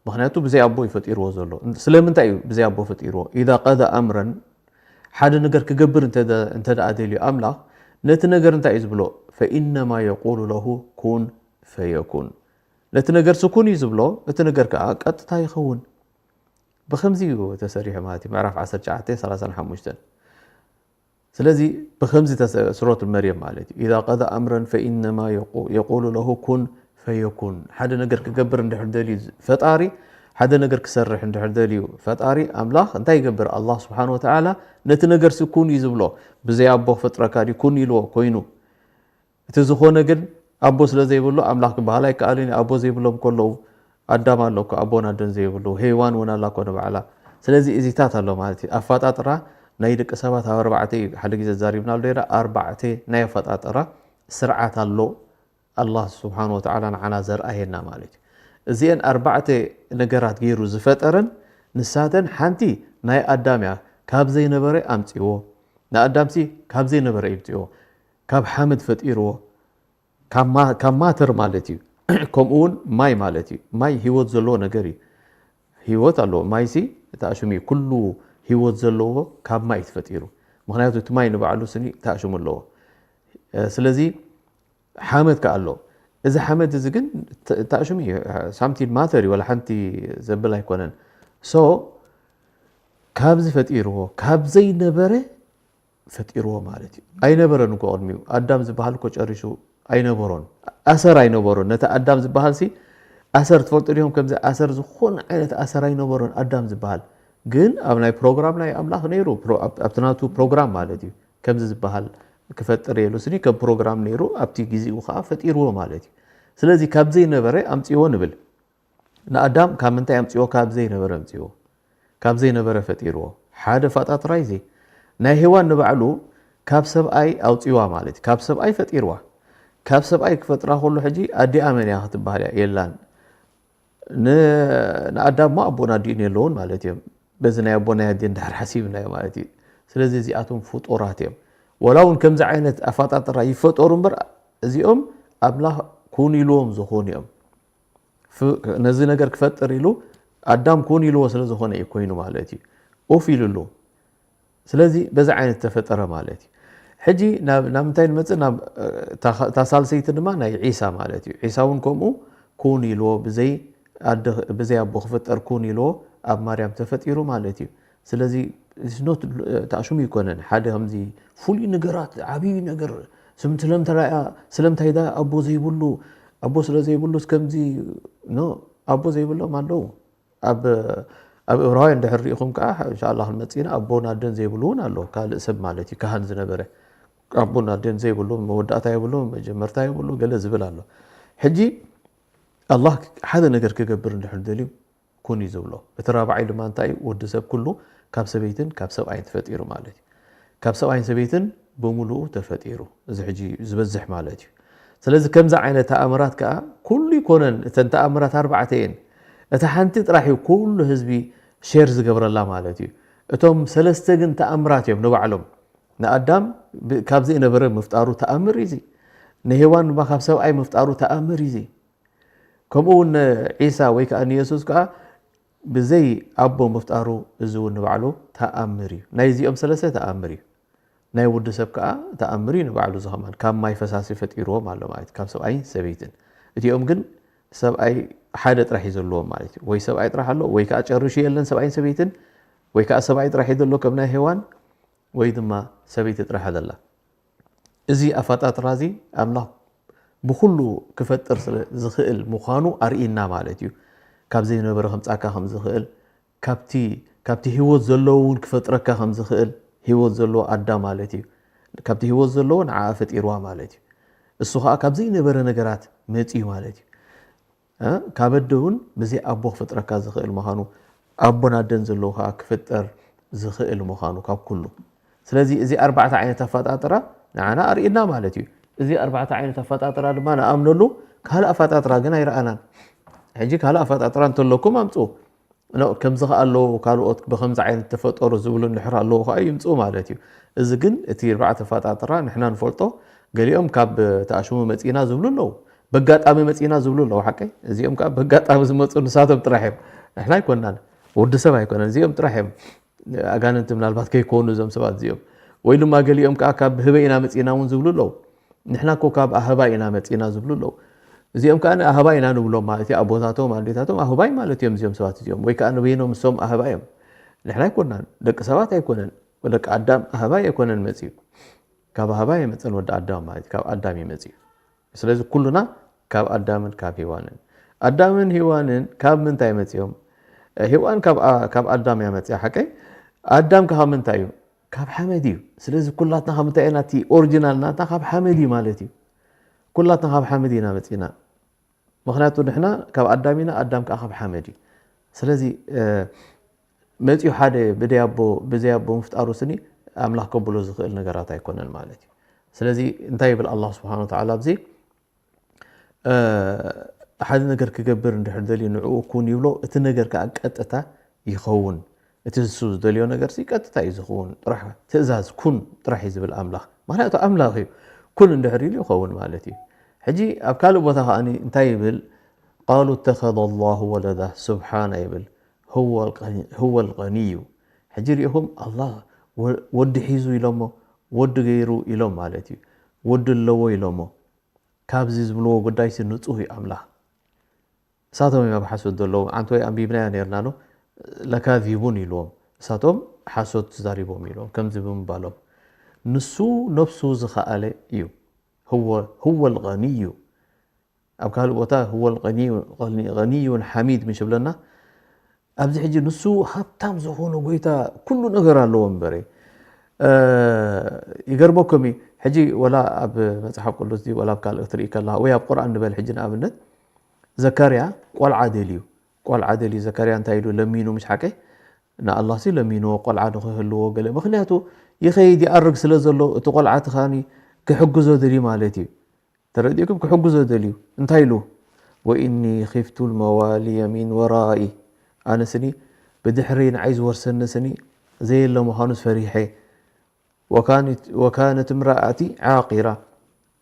ምኽንያቱ ብዘይ ኣቦ እዩ ፈጢርዎ ዘሎ። ስለምንታይ እዩ ብዘይ ኣቦ ፈጢርዎ? ኢዛ ቀዳ ኣምረን፣ ሓደ ነገር ክገብር እንተ ደ-፣ እንተ ደኣ ደልዩ ኣምላኽ፣ ነቲ ነገር እንታይ እዩ ዝብሎ? ፈኢነማ የቁሉ ለሁ ኩን ፈየኩን። ነቲ ነገር ስኩን እዩ ዝብሎ፣ እቲ ነገር ከኣ ቀጥታ ይኸውን። ብኸምዚ እዩ ተሰሪሑ ማለት እዩ። ምዕራፍ ዓሰርተ ትሽዓተ ሰላሳን ሓሙሽተን። ስለዚ ብኸምዚ ተሰ-፣ ሱረቱ መርየም ማለት እዩ። ኢዛ ቀዳ ኣምረን ፈኢነማ የቁ-፣ የቁሉ ለሁ ኩን ፈየኩን። ሓደ ነገር ክገብር እንድሕር ደልዩ ፈጣሪ፣ ሓደ ነገር ክሰርሕ እንድሕር ደልዩ ፈጣሪ ኣምላኽ እንታይ ይገብር? ኣላህ ስብሓነ ወተዓላ ነቲ ነገር ሲ ኩን እዩ ዝብሎ። ብዘይ ኣቦ ክፈጥረካ ድዩ? ኩን ኢልዎ ኮይኑ። እቲ ዝኾነ ግን ኣቦ ስለ ዘይብሉ ኣምላኽ ክበሃል ኣይከኣልን እዩ። ኣቦ ዘይብሎም ከለዉ ኣዳም ኣሎ እኮ፣ ኣቦን ኣደን ዘይብሉ፣ ሄዋን እውን ኣላ እኮ ንባዕላ። ስለዚ እዚታት ኣሎ ማለት እዩ። ኣፈጣጥራ ናይ ደቂ ሰባት ኣብ ኣርባዕተ እዩ። ሓደ ግዜ ተዛሪብናሉ ነይራ። ኣርባዕተ ናይ ኣፈጣጥራ ስርዓት ኣሎ። ኣላህ ስብሓን ወተዓላ ንዓና ዘርኣየና ማለት እዩ። እዚአን ኣርባዕተ ነገራት ገይሩ ዝፈጠረን ንሳተን ሓንቲ ናይ ኣዳም እያ። ካብ ዘይነበረ ኣምፅዎ። ንኣዳምሲ ካብ ዘይነበረ እዩ ኣምፅዎ። ካብ ሓመድ ፈጢርዎ። ካብ ማ-፣ ካብ ማተር ማለት እዩ። ከምኡ እውን ማይ ማለት እዩ። ማይ ህይወት ዘለዎ ነገር እዩ። ህይወት ኣለዎ። ማይሲ ተኣሽሙ እዩ። ኩሉ ህይወት ዘለዎ ካብ ማይ እዩ ተፈጢሩ። ምኽንያቱ እቲ ማይ ንባዕሉ ስኒ ተኣሽሙ ኣለዎ። እ፣ ስለዚ ሓመድ ከኣ ኣሎ። እዚ ሓመድ እዚ ግን ተ-፣ ተኣሽሙ እዩ። ሳምቲን ማተር እዩ። ዋላ ሓንቲ ዘብል ኣይኮነን። ሶ ካብዚ ፈጢርዎ፣ ካብ ዘይነበረ ፈጢርዎ ማለት እዩ። ኣይነበረን እኮ ቅድሚኡ። ኣዳም ዝበሃል እኮ ጨሪሱ ኣይነበሮን። ኣሰር ኣይነበሮን። ነቲ ኣዳም ዝበሃል ሲ ኣሰር ትፈልጡ ዲኹም? ከምዚ ኣሰር፣ ዝኾነ ዓይነት ኣሰር ኣይነበሮን ኣዳም ዝበሃል። ግን ኣብ ናይ ፕሮግራም ናይ ኣምላኽ ነይሩ። ፕሮ-፣ ኣብ-፣ ኣብቲ ናቱ ፕሮግራም ማለት እዩ። ከምዚ ዝበሃል ክፈጥር እየ ኢሉ ስኒ ከም ፕሮግራም ነይሩ። ኣብቲ ግዜኡ ከዓ ፈጢርዎ ማለት እዩ። ስለዚ ካብ ዘይነበረ ኣምፅዎ ንብል። ንኣዳም ካብ ምንታይ ኣምፅዎ? ካብ ዘይነበረ ኣምፅዎ። ካብ ዘይነበረ ፈጢርዎ። ሓደ ፈጣጥራይ እዚ ናይ ሄዋን ንባዕሉ ካብ ሰብኣይ ኣውፅዋ ማለት እዩ። ካብ ሰብኣይ ፈጢርዋ። ካብ ሰብኣይ ክፈጥራ ከሎ ሕጂ ኣዲኣ መን እያ ክትበሃል እያ? የላን። ን-፣ ንኣዳም እሞ ኣቦን ኣዲኡን የለውን ማለት እዮም። በዚ ናይ ኣቦን ናይ ኣዲኡን ድሕር ሓሲብናዮ ማለት እዩ። ስለዚ እዚኣቶም ፍጡራት እዮም። ወላ እውን ከምዚ ዓይነት ኣፈጣጥራ ይፈጠሩ እምበር እዚኦም ኣምላኽ ኩን ኢልዎም ዝኾኑ እዮም። ፍ-፣ ነዚ ነገር ክፈጥር ኢሉ ኣዳም ኩን ኢልዎ ስለ ዝኾነ እዩ ኮይኑ ማለት እዩ። ኡፍ ኢሉሉ። ስለዚ በዚ ዓይነት ተፈጠረ ማለት እዩ። ሕጂ ናብ፣ ናብ ምንታይ ንመጽእ? ናብ፣ እ፣ እታ ኸ-፣ እታ ሳልሰይቲ ድማ ናይ ዒሳ ማለት እዩ። ዒሳ እውን ከምኡ ኩን ኢልዎ፣ ብዘይ ኣደ-፣ ብዘይ ኣቦ ክፍጠር ኩን ኢልዎ ኣብ ማርያም ተፈጢሩ ማለት እዩ። ስለዚ it's not፣ እ፣ ተኣሽሙ ይኮነን። ሓደ ከምዚ ፍሉይ ነገራት፣ ዓብዪ ነገር፣ ስም ስለምንታይ ደኣ፣ ስለምንታይ ደኣ ኣቦ ዘይብሉ፣ ኣቦ ስለ ዘይብሉስ ከምዚ፣ ኖ፣ ኣቦ ዘይብሎም ኣለዉ። ኣብ፣ ኣብ እብራውያን እንድሕር ሪኢኹም ከዓ፣ እንሻላ ክንመጽእ ኢና፣ ኣቦን ኣደን ዘይብሉ እውን ኣሎ። ካልእ ሰብ ማለት እዩ፣ ካህን ዝነበረ። ኣቦን ኣደን ዘይብሉ፣ መወዳእታ የብሉ፣ መጀመርታ የብሉ፣ ገለ ዝብል ኣሎ። ሕጂ ኣላህ ሓደ ነገር ክገብር እንድሕር ደልዩ፣ ኩን እዩ ዝብሎ። እቲ ራብዓይ ድማ እንታይ እዩ? ወዲ ሰብ ኩሉ ካብ ሰበይትን ካብ ሰብኣይን ተፈጢሩ ማለት እዩ። ካብ ሰብኣይን ሰበይትን ብምሉኡ ተፈጢሩ። እዚ ሕጂ ዝበዝሕ ማለት እዩ። ስለዚ ከምዚ ዓይነት ተኣምራት ከኣ ኩሉ ይኮነን፣ እተን ተኣምራት ኣርባዕተ እየን። እታ ሓንቲ ጥራሕ እዩ ኩሉ ህዝቢ ሼር ዝገብረላ ማለት እዩ። እቶም ሰለስተ ግን ተኣምራት እዮም ንባዕሎም። ንኣዳም ብ-፣ ካብ ዘይነበረ ምፍጣሩ ተኣምር እዩ እዚ። ንሄዋን ድማ ካብ ሰብኣይ ምፍጣሩ ተኣምር እዩ እዚ። ከምኡ እውን ንዒሳ ወይ ከዓ ንየሱስ ከዓ ብዘይ ኣቦ ምፍጣሩ፣ እዚ እውን ንባዕሉ ተኣምር እዩ። ናይዚኦም ሰለስተ ተኣምር እዩ። ናይ ወዲ ሰብ ከዓ ተኣምር እዩ ንባዕሉ። እዚ ከማን ካብ ማይ ፈሳሲ ፈጢርዎም ኣሎ ማለት እዩ፣ ካብ ሰብኣይን ሰበይትን። እቲኦም ግን ሰብኣይ ሓደ ጥራሕ እዩ ዘለዎም ማለት እዩ። ወይ ሰብኣይ ጥራሕ ኣሎ፣ ወይ ከዓ ጨርሹ የለን ሰብኣይን ሰበይትን፣ ወይ ከዓ ሰብኣይ ጥራሕ እዩ ዘሎ ከም ናይ ሄዋን፣ ወይ ድማ ሰበይቲ ጥራሕ ኣላ። እዚ ኣፈጣጥራ እዚ ኣምላኽ ብኹሉ ክፈጥር ስለ ዝኽእል ምዃኑ ኣርእየና ማለት እዩ። ካብ ዘይነበረ ከምጻካ ከም ዝኽእል፣ ካብቲ ካብቲ ህይወት ዘለዎ እውን ክፈጥረካ ከም ዝኽእል፣ ህይወት ዘለዎ ኣዳም ማለት እዩ። ካብቲ ህይወት ዘለዎ ንዓኣ ፈጢርዋ ማለት እዩ። እሱ ኸኣ ካብ ዘይነበረ ነገራት መጺኡ ማለት እዩ። እ፣ ካብ ኣደ እውን ብዘይ ኣቦ ክፈጥረካ ዝኽእል ምዃኑ፣ ኣቦን ኣደን ዘለዎ ኸኣ ክፍጠር ዝኽእል ምዃኑ ካብ ኩሉ። ስለዚ እዚ ኣርባዕተ ዓይነት ኣፈጣጥራ ንዓና ኣርእየና ማለት እዩ። እዚ ኣርባዕተ ዓይነት ኣፈጣጥራ ድማ ንኣምነሉ፣ ካልእ ኣፈጣጥራ ግን ኣይረኣናን። ሕጂ ካልእ ኣፈጣጥራ እንተለኩም ኣምጽኡ። ኖ፣ ከምዚ ኸኣ ኣለዉ ካልኦት ብኸምዚ ዓይነት ተፈጠሩ ዝብሉ እንድሕር ኣለዉ ኸኣ ይምጽኡ ማለት እዩ። እዚ ግን እቲ ኣርባዕተ ኣፈጣጥራ ንሕና ንፈልጦ፣ ገሊኦም ካብ ተኣሽሙ መጺእና ዝብሉ ኣለዉ፣ በጋጣሚ መጺእና ዝብሉ ኣለዉ። ሓቀይ? እዚኦም ከኣ በጋጣሚ ዝመጹ ንሳቶም ጥራሕ እዮም። ንሕና ኣይኮናን፣ ወዲ ሰብ ኣይኮነን፣ እዚኦም ጥራሕ እዮም። ኣጋንንቲ ምናልባት ከይኮኑ እዞም ሰባት እዚኦም። ወይ ድማ ገሊኦም ከኣ ካብ ህበይ ኢና መጺእና እውን ዝብሉ ኣለዉ። ንሕና እኮ ካብ ኣህባይ ኢና መጺእና ዝብሉ ኣለዉ። እዚኦም ከኣ ኣህባይ ኢና ንብሎም ማለት እዩ። ኣቦታቶም ኣዴታቶም ኣህባይ ማለት እዮም እዚኦም ሰባት እዚኦም። ወይ ከኣ ንበይኖም እሶም ኣህባይ እዮም። ንሕና ኣይኮናን፣ ደቂ ሰባት ኣይኮነን። ደቂ ኣዳም ኣህባይ ኣይኮነን መጺኡ። ካብ ኣህባይ ኣይመጸን ወዲ ኣዳም ማለት እዩ። ካብ ኣዳም እዩ መጺኡ። ስለዚ ኩሉና ካብ ኣዳምን ካብ ሄዋንን። ኣዳምን ሄዋንን ካብ ምንታይ መጺኦም? እ፣ ሄዋን ካብ ኣ-፣ ካብ ኣዳም እያ መጺኣ፣ ሓቀይ? ኣዳም ከ ካብ ምንታይ እዩ? ካብ ሓመድ እዩ። ስለዚ ኩላትና ካብ ምንታይ ኢና? እቲ ኦሪጂናል ናትና ካብ ሓመድ እዩ ማለት እዩ። ኩላትና ካብ ሓመድ ኢና መጺና። ምኽንያቱ ንሕና ካብ ኣዳም ኢና፣ ኣዳም ከኣ ካብ ሓመድ እዩ። ስለዚ፣ እ፣ መጺኡ ሓደ ብደይ ኣቦ፣ ብዘይ ኣቦ ምፍጣሩ ስኒ ኣምላኽ ከብሎ ዝኽእል ነገራት ኣይኮነን ማለት እዩ። ስለዚ እንታይ ይብል ኣላህ ስብሓነ ወተዓላ ኣብዚ? እ፣ ሓደ ነገር ክገብር እንድሕር ደልዩ ንዕኡ ኩን ይብሎ፣ እቲ ነገር ከኣ ቀጥታ ይኸውን። እቲ ንሱ ዝደልዮ ነገር ሲ ቀጥታ እዩ ዝኸውን። ጥራሕ ትእዛዝ ኩን ጥራሕ እዩ ዝብል ኣምላኽ። ምኽንያቱ ኣምላኽ እዩ። ኩን እንድሕር ኢሉ ይኸውን ማለት እዩ። ሕጂ ኣብ ካልእ ቦታ ከኣ እንታይ ይብል? ቃሉ እተኸዘ ላሁ ወለዳ፣ ስብሓና ይብል። ሁወ ልቀኒ-፣ ሁወ ልቀኒዩ። ሕጂ ሪኢኹም ኣላህ ወ-፣ ወዲ ሒዙ ኢሎሞ፣ ወዲ ገይሩ ኢሎም ማለት እዩ። ወዲ ኣለዎ ኢሎሞ። ካብዚ ዝብልዎ ጉዳይሲ ንጹህ እዩ ኣምላኽ። እሳቶም እዮም ኣብ ሓሶት ዘለዉ። ኣንተ ወይ ኣንቢብናዮ ነይርና ዶ? ለካዚቡን ኢልዎም። እሳቶም ሓሶት ተዛሪቦም ኢልዎም። ከምዚ ብምባሎም። ንሱ ነፍሱ ዝኸኣለ እዩ። ህወ-፣ ህወ ልቀኒዩ። ኣብ ካልእ ቦታ ህወ ልቀኒዩ፣ ቀኒ-፣ ቀኒዩን ሓሚድ ምሽ ብለና። ኣብዚ ሕጂ ንሱ ሃብታም ዝኾነ ጎይታ ኩሉ ነገር ኣለዎ እምበረ። እ፣ ይገርመኩም እዩ። ሕጂ ወላ ኣብ መጽሓፍ ቅዱስ ድዩ፣ ወላ ኣብ ካልእ ክትርኢ ከለኻ፣ ወይ ኣብ ቁርኣን ንበል ሕጂ ንኣብነት፣ ዘካርያ ቆልዓ ደልዩ። ቆልዓ ደልዩ። ዘካርያ እንታይ ኢሉ ለሚኑ፣ ምሽ ሓቀይ? ንኣላህ ሲ ለሚንዎ ቆልዓ ንኽህልዎ ገለ። ምኽንያቱ ይኸይድ ይኣርግ ስለ ዘሎ፣ እቲ ቆልዓ እቲ ኻኒ ክሕግዞ ደልዩ ማለት እዩ። ተረዲእኩም? ክሕግዞ ደልዩ። እንታይ ኢሉ? "ወኢኒ ኺፍቱ ልመዋልየ ሚን ወራኢ"፣ ኣነ ስኒ ብድሕሪ ንዓይ ዝወርሰኒ ስኒ ዘየለ ምዃኑስ ፈሪሐ። "ወካነት፣ ወካነት እምረኣቲ ዓቂራ"፣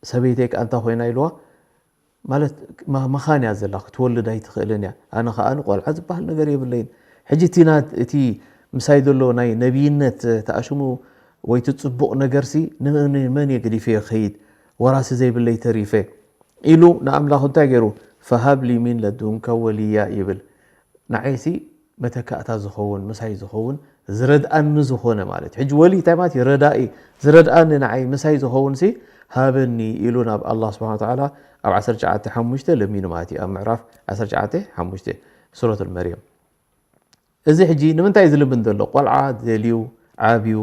ሰበይተይ ከኣ እንታይ ኮይና ኢልዋ? ማለት ማ-፣ መኻን እያ ዘላ፣ ክትወልድ ኣይትኽእልን እያ። ኣነ ከኣ ቆልዓ ዝበሃል ነገር የብለይን። ሕጂ እቲ ና-፣ እቲ ምሳይ ዘሎ ናይ ነቢይነት ተኣሽሙ ወይ እቲ ጽቡቕ ነገርሲ ንመን፣ መን እየ ገዲፈዮ ክኸይድ? ወራሲ ዘይብለይ ተሪፈ ኢሉ ንኣምላኹ እንታይ ገይሩ? "ፈሃብ ሊ ሚን ለዱንከ ወልያ" ይብል። ንዓይሲ መተካእታ ዝኸውን፣ ምሳይ ዝኸውን፣ ዝረድኣኒ ዝኾነ ማለት እዩ። ሕጂ ወሊ እንታይ ማለት እዩ? ረዳኢ። ዝረድኣኒ ንዓይ ምሳይ ዝኸውን ሲ ሃበኒ ኢሉ ናብ ኣላህ ስብሓነ ወተዓላ ኣብ ዓሰርተ ትሽዓተ ሓሙሽተ ለሚኑ ማለት እዩ። ኣብ ምዕራፍ ዓሰርተ ትሽዓተ ሓሙሽተ ሱረቱል መርየም። እዚ ሕጂ ንምንታይ እዩ ዝልምን ዘሎ? ቆልዓ ደልዩ፣ ዓብዩ፣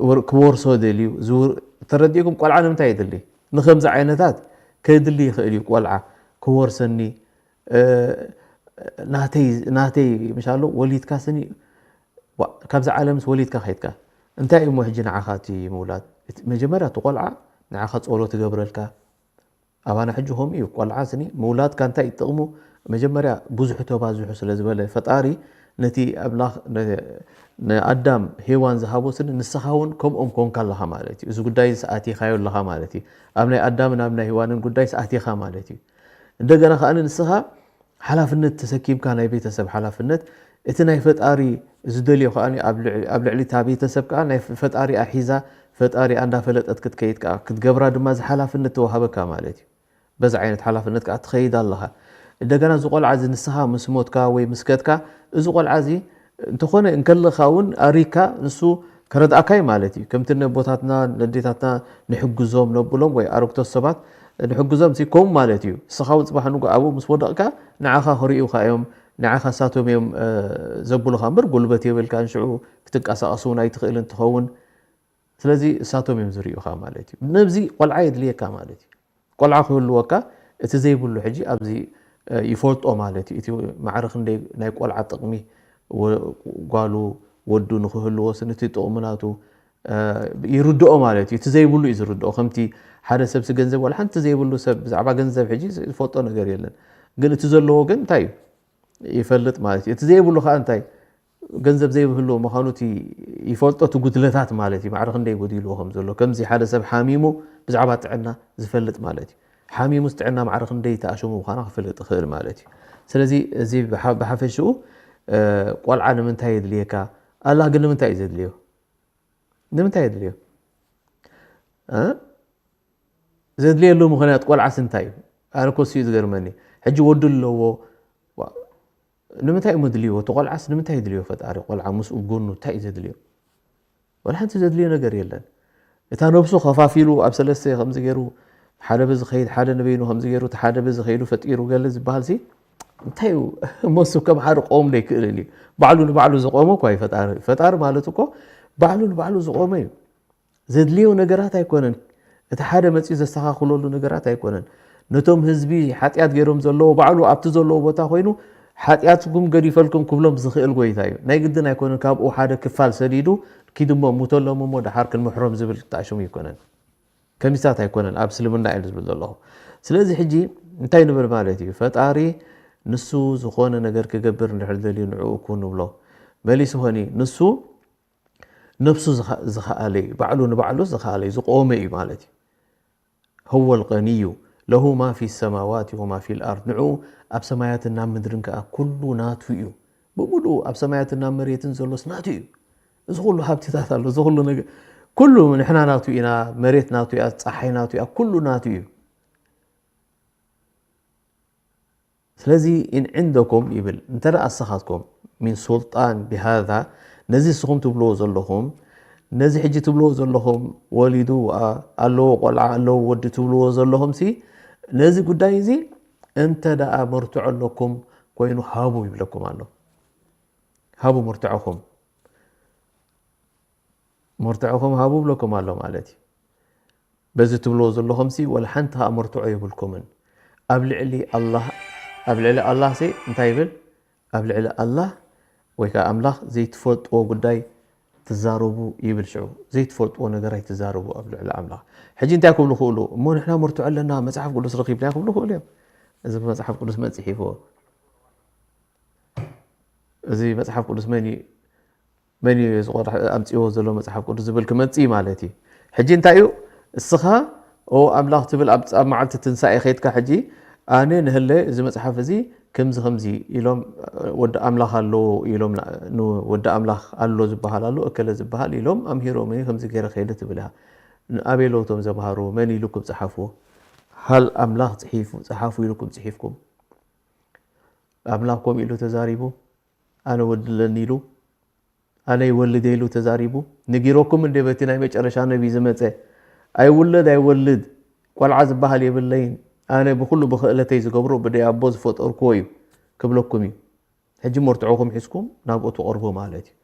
ወር-፣ ክወርሶ ደልዩ፣ ዝውር-፣ ተረዲእኩም? ቆልዓ ንምንታይ የድሊ? ንከምዚ ዓይነታት ከድሊ ይኽእል እዩ። ቆልዓ ክወርሰኒ፣ እ፣ ናተይ፣ ናተይ ምሽ ኣሎ፣ ወሊድካ ስኒ፣ ዋ-፣ ካብዚ ዓለምስ ወሊድካ ከይድካ፣ እንታይ እሞ ሕጂ ንዓኻ እቲ ምውላድ? እቲ መጀመርያ እቲ ቆልዓ ንዓኻ ጸሎት ትገብረልካ፣ ኣባና ሕጂ ከምኡ እዩ። ቆልዓ ስኒ ምውላድካ እንታይ እዩ ጥቕሙ? መጀመርያ ብዙሑ ተባዝሑ ስለ ዝበለ ፈጣሪ ነቲ ኣምላኽ ነ-፣ ንኣዳም ሄዋን ዝሃቦ ስኒ ንስኻ እውን ከምኦም ኮንካ ኣለኻ ማለት እዩ። እዚ ጉዳይ እዚ ኣቲኻዮ ኣለኻ ማለት እዩ። ኣብ ናይ ኣዳምን ኣብ ናይ ሄዋንን ጉዳይ ኣቲኻ ማለት እዩ። እንደገና ከኣ ንስኻ ሓላፍነት ተሰኪምካ ናይ ቤተሰብ ሓላፍነት እቲ ናይ ፈጣሪ ዝደልዮ ከኣ ኣብ ልዕሊ እታ ቤተሰብ ከኣ ናይ ፈጣሪኣ ሒዛ ፈጣሪኣ እንዳፈለጠት ክትከይድ ከኣ ክትገብራ ድማ እዚ ሓላፍነት ተዋሃበካ ማለት እዩ። በዚ ዓይነት ሓላፍነት ከኣ ትኸይድ ኣለኻ። እንደገና እዚ ቆልዓ እዚ ንስኻ ምስ ሞትካ ወይ ምስ ከድካ እዚ ቆልዓ እዚ እንተኾነ እንከለኻ እውን ኣሪካ ንሱ ከረድኣካ እዩ ማለት እዩ። ከምቲ ነቦታትና ነዴታትና ንሕግዞም ነብሎም ወይ ኣረግቶት ሰባት ንሕግዞም ሲ ከምኡ ማለት እዩ። ንስኻ እውን ፅባሕ ንጉ ኣብኡ ምስ ወደቕካ ንዓኻ ክርእዩኻ እዮም። ንዓኻ እሳቶም እዮም ዘብሉኻ እምበር ጉልበት የብልካን። ሽዑ ክትንቀሳቐስ እውን ኣይትኽእልን ትኸውን። ስለዚ እሳቶም እዮም ዝርእዩኻ ማለት እዩ። ነብዚ ቆልዓ የድልየካ ማለት እዩ። ቆልዓ ክህልወካ እቲ ዘይብሉ ሕጂ ኣብዚ ይፈልጦ ማለት እዩ። እቲ ማዕረ ክንደይ ናይ ቆልዓ ጥቕሚ ጓሉ ወዱ ንክህልዎ ስንቲ ጥቕሚ ናቱ ይርድኦ ማለት እዩ። እቲ ዘይብሉ እዩ ዝርድኦ። ከምቲ ሓደ ሰብሲ ገንዘብ ዋላ ሓንቲ ዘይብሉ ሰብ ብዛዕባ ገንዘብ ሕጂ ዝፈልጦ ነገር የለን። ግን እቲ ዘለዎ ግን እንታይ እዩ ይፈልጥ ማለት እዩ። እቲ ዘይብሉ ከዓ እንታይ ገንዘብ ዘይብህልዎ ምዃኑ እቲ ይፈልጦ እቲ ጉድለታት ማለት እዩ። ማዕረ ክንደይ ጎዲልዎ ከም ዘሎ ከምዚ ሓደ ሰብ ሓሚሙ ብዛዕባ ጥዕና ዝፈልጥ ማለት እዩ። ሓሚሙስ ጥዕና ማዕረ ክንደይ ተኣሸሙ ምዃና ክፈልጥ ይኽእል ማለት እዩ። ስለዚ እዚ ብሓፈሽኡ ቆልዓ ንምንታይ የድልየካ? ኣላህ ግን ንምንታይ እዩ ዘድልዮ? ንምንታይ የድልዮ? ዘድልየሉ ምኽንያት ቆልዓስ እንታይ እዩ? ኣነ ኮስ እዩ ዝገርመኒ። ሕጂ ወዱ ኣለዎ ንምንታይ እዩ መድልይዎ? እቲ ቆልዓስ ንምንታይ የድልዮ? ፈጣሪ ቆልዓ ምስኡ ጎኑ እንታይ እዩ ዘድልዮ? ወላ ሓንቲ ዘድልዮ ነገር የለን። እታ ነብሱ ከፋፊሉ ኣብ ሰለስተ ከምዚ ገይሩ ሓደ በዚ ኸይድ ሓደ ንበይኑ ከምዚ ገይሩ እቲ ሓደ በዚ ኸይዱ ፈጢሩ ገለ ዝበሃል ሲ እንታይ እዩ? መሱ ከም ሓደ ቆም ዘይክእልን እዩ። ባዕሉ ንባዕሉ ዝቆመ እኳ እዩ ፈጣሪ። ፈጣሪ ማለት እኮ ባዕሉ ንባዕሉ ዝቆመ እዩ። ዘድልዮ ነገራት ኣይኮነን። እቲ ሓደ መፂኡ ዘስተኻኽለሉ ነገራት ኣይኮነን። ነቶም ህዝቢ ሓጢኣት ገይሮም ዘለዎ ባዕሉ ኣብቲ ዘለዎ ቦታ ኮይኑ ሓጢኣትኩም ገዲፈልኩም ክብሎም ዝኽእል ጎይታ እዩ። ናይ ግድን ኣይኮነን ካብኡ ሓደ ክፋል ሰዲዱ ኪድሞ ሙተሎም እሞ ደሓር ክንምሕሮም ዝብል ተኣሽሙ ኣይኮነን። ከሚሳት ኣይኮነን ኣብ እስልምና እዩ ዝብል ዘለኹ። ስለዚ ሕጂ እንታይ ንብል ማለት እዩ? ፈጣሪ ንሱ ዝኾነ ነገር ክገብር እንድሕር ደልዩ ንዕኡ ኩን ንብሎ። መሊሱ ኾኒ ንሱ ነብሱ ዝኸኣለ እዩ። ባዕሉ ንባዕሉ ዝኸኣለ እዩ፣ ዝቆመ እዩ ማለት እዩ። هو الغني له ما في السماوات وما في الأرض ንዕኡ ኣብ ሰማያትን ናብ ምድርን ከኣ ኩሉ ናቱ እዩ። ብምሉኡ ኣብ ሰማያትን ናብ መሬትን ዘሎስ ናቱ እዩ። እዚ ኩሉ ሃብትታት ኣሎ፣ እዚ ኩሉ ነገር ኩሉ ንሕና ናቱ ኢና፣ መሬት ናቱ እያ፣ ፀሓይ ናቱ እያ፣ ኩሉ ናቱ እዩ። ስለዚ إن عندكم ይብል እንተ ደኣ ኣሰኻትኩም من سلطان بهذا ነዚ ንስኹም ትብልዎ ዘለኹም ነዚ ሕጂ ትብልዎ ዘለኹም ወሊዱ ኣለዎ ቆልዓ ኣለዎ ወዲ ትብልዎ ዘለኹም ሲ ነዚ ጉዳይ እዚ እንተ ደኣ መርትዖ ኣለኩም ኮይኑ ሃቡ ይብለኩም ኣሎ። ሃቡ መርትዖኹም መርትዖኹም ሃቡ ብለኩም ኣሎ ማለት እዩ። በዚ ትብልዎ ዘለኹም ሲ ወላ ሓንቲ ከኣ መርትዖ የብልኩምን። ኣብ ልዕሊ ኣላህ ኣብ ልዕሊ ኣላህ ሲ እንታይ ይብል? ኣብ ልዕሊ ኣላህ ወይ ከዓ ኣምላኽ ዘይትፈልጥዎ ጉዳይ ትዛረቡ ይብል። ሽዑ ዘይትፈልጥዎ ነገር ኣይትዛረቡ ኣብ ልዕሊ ኣምላኽ። ሕጂ እንታይ ክብሉ ክእሉ እሞ ንሕና መርትዖ ኣለና መጽሓፍ ቅዱስ ረኺብና ክብሉ ክእሉ እዮም። እዚ ብመጽሓፍ ቅዱስ መን ጽሒፍዎ? እዚ መጽሓፍ ቅዱስ መን እዩ መን እዩ ዝቆዳ ኣምጺዎ ዘሎ መጽሓፍ ቅዱስ ዝብል ክመጽእ ማለት እዩ። ሕጂ እንታይ እዩ እስኻ ኦ ኣምላኽ ትብል ኣብ ኣብ መዓልቲ ትንሳኤ ኸይድካ ሕጂ ኣነ ንህለ እዚ መጽሓፍ እዚ ከምዚ ከምዚ ኢሎም ወዲ ኣምላኽ ኣሎ ኢሎም ንወዲ ኣምላኽ ኣሎ ዝበሃል ኣሎ እከለ ዝበሃል ኢሎም ኣምሂሮም እየ ከምዚ ገይረ ከይደ ትብል ኢኻ። ኣበይ ኣለዉ እቶም ዘምሃሩ መን ኢሉኩም ጸሓፍዎ? ሃል ኣምላኽ ጽሒፉ ጸሓፉ ኢሉኩም ጽሒፍኩም? ኣምላኽ ከምኡ ኢሉ ተዛሪቡ ኣነ ወዲ ኣለኒ ኢሉ ኣነ ይወልድ ኢሉ ተዛሪቡ ነጊሮኩም እንደ በቲ ናይ መጨረሻ ነቢ ዝመፀ ኣይውለድ ኣይወልድ ቆልዓ ዝበሃል የብለይን ኣነ ብኩሉ ብክእለተይ ዝገብሮ ብደይ ኣቦ ዝፈጠርክዎ እዩ ክብለኩም እዩ። ሕጂ መርትዖኹም ሒዝኩም ናብኡ ትቐርቡ ማለት እዩ።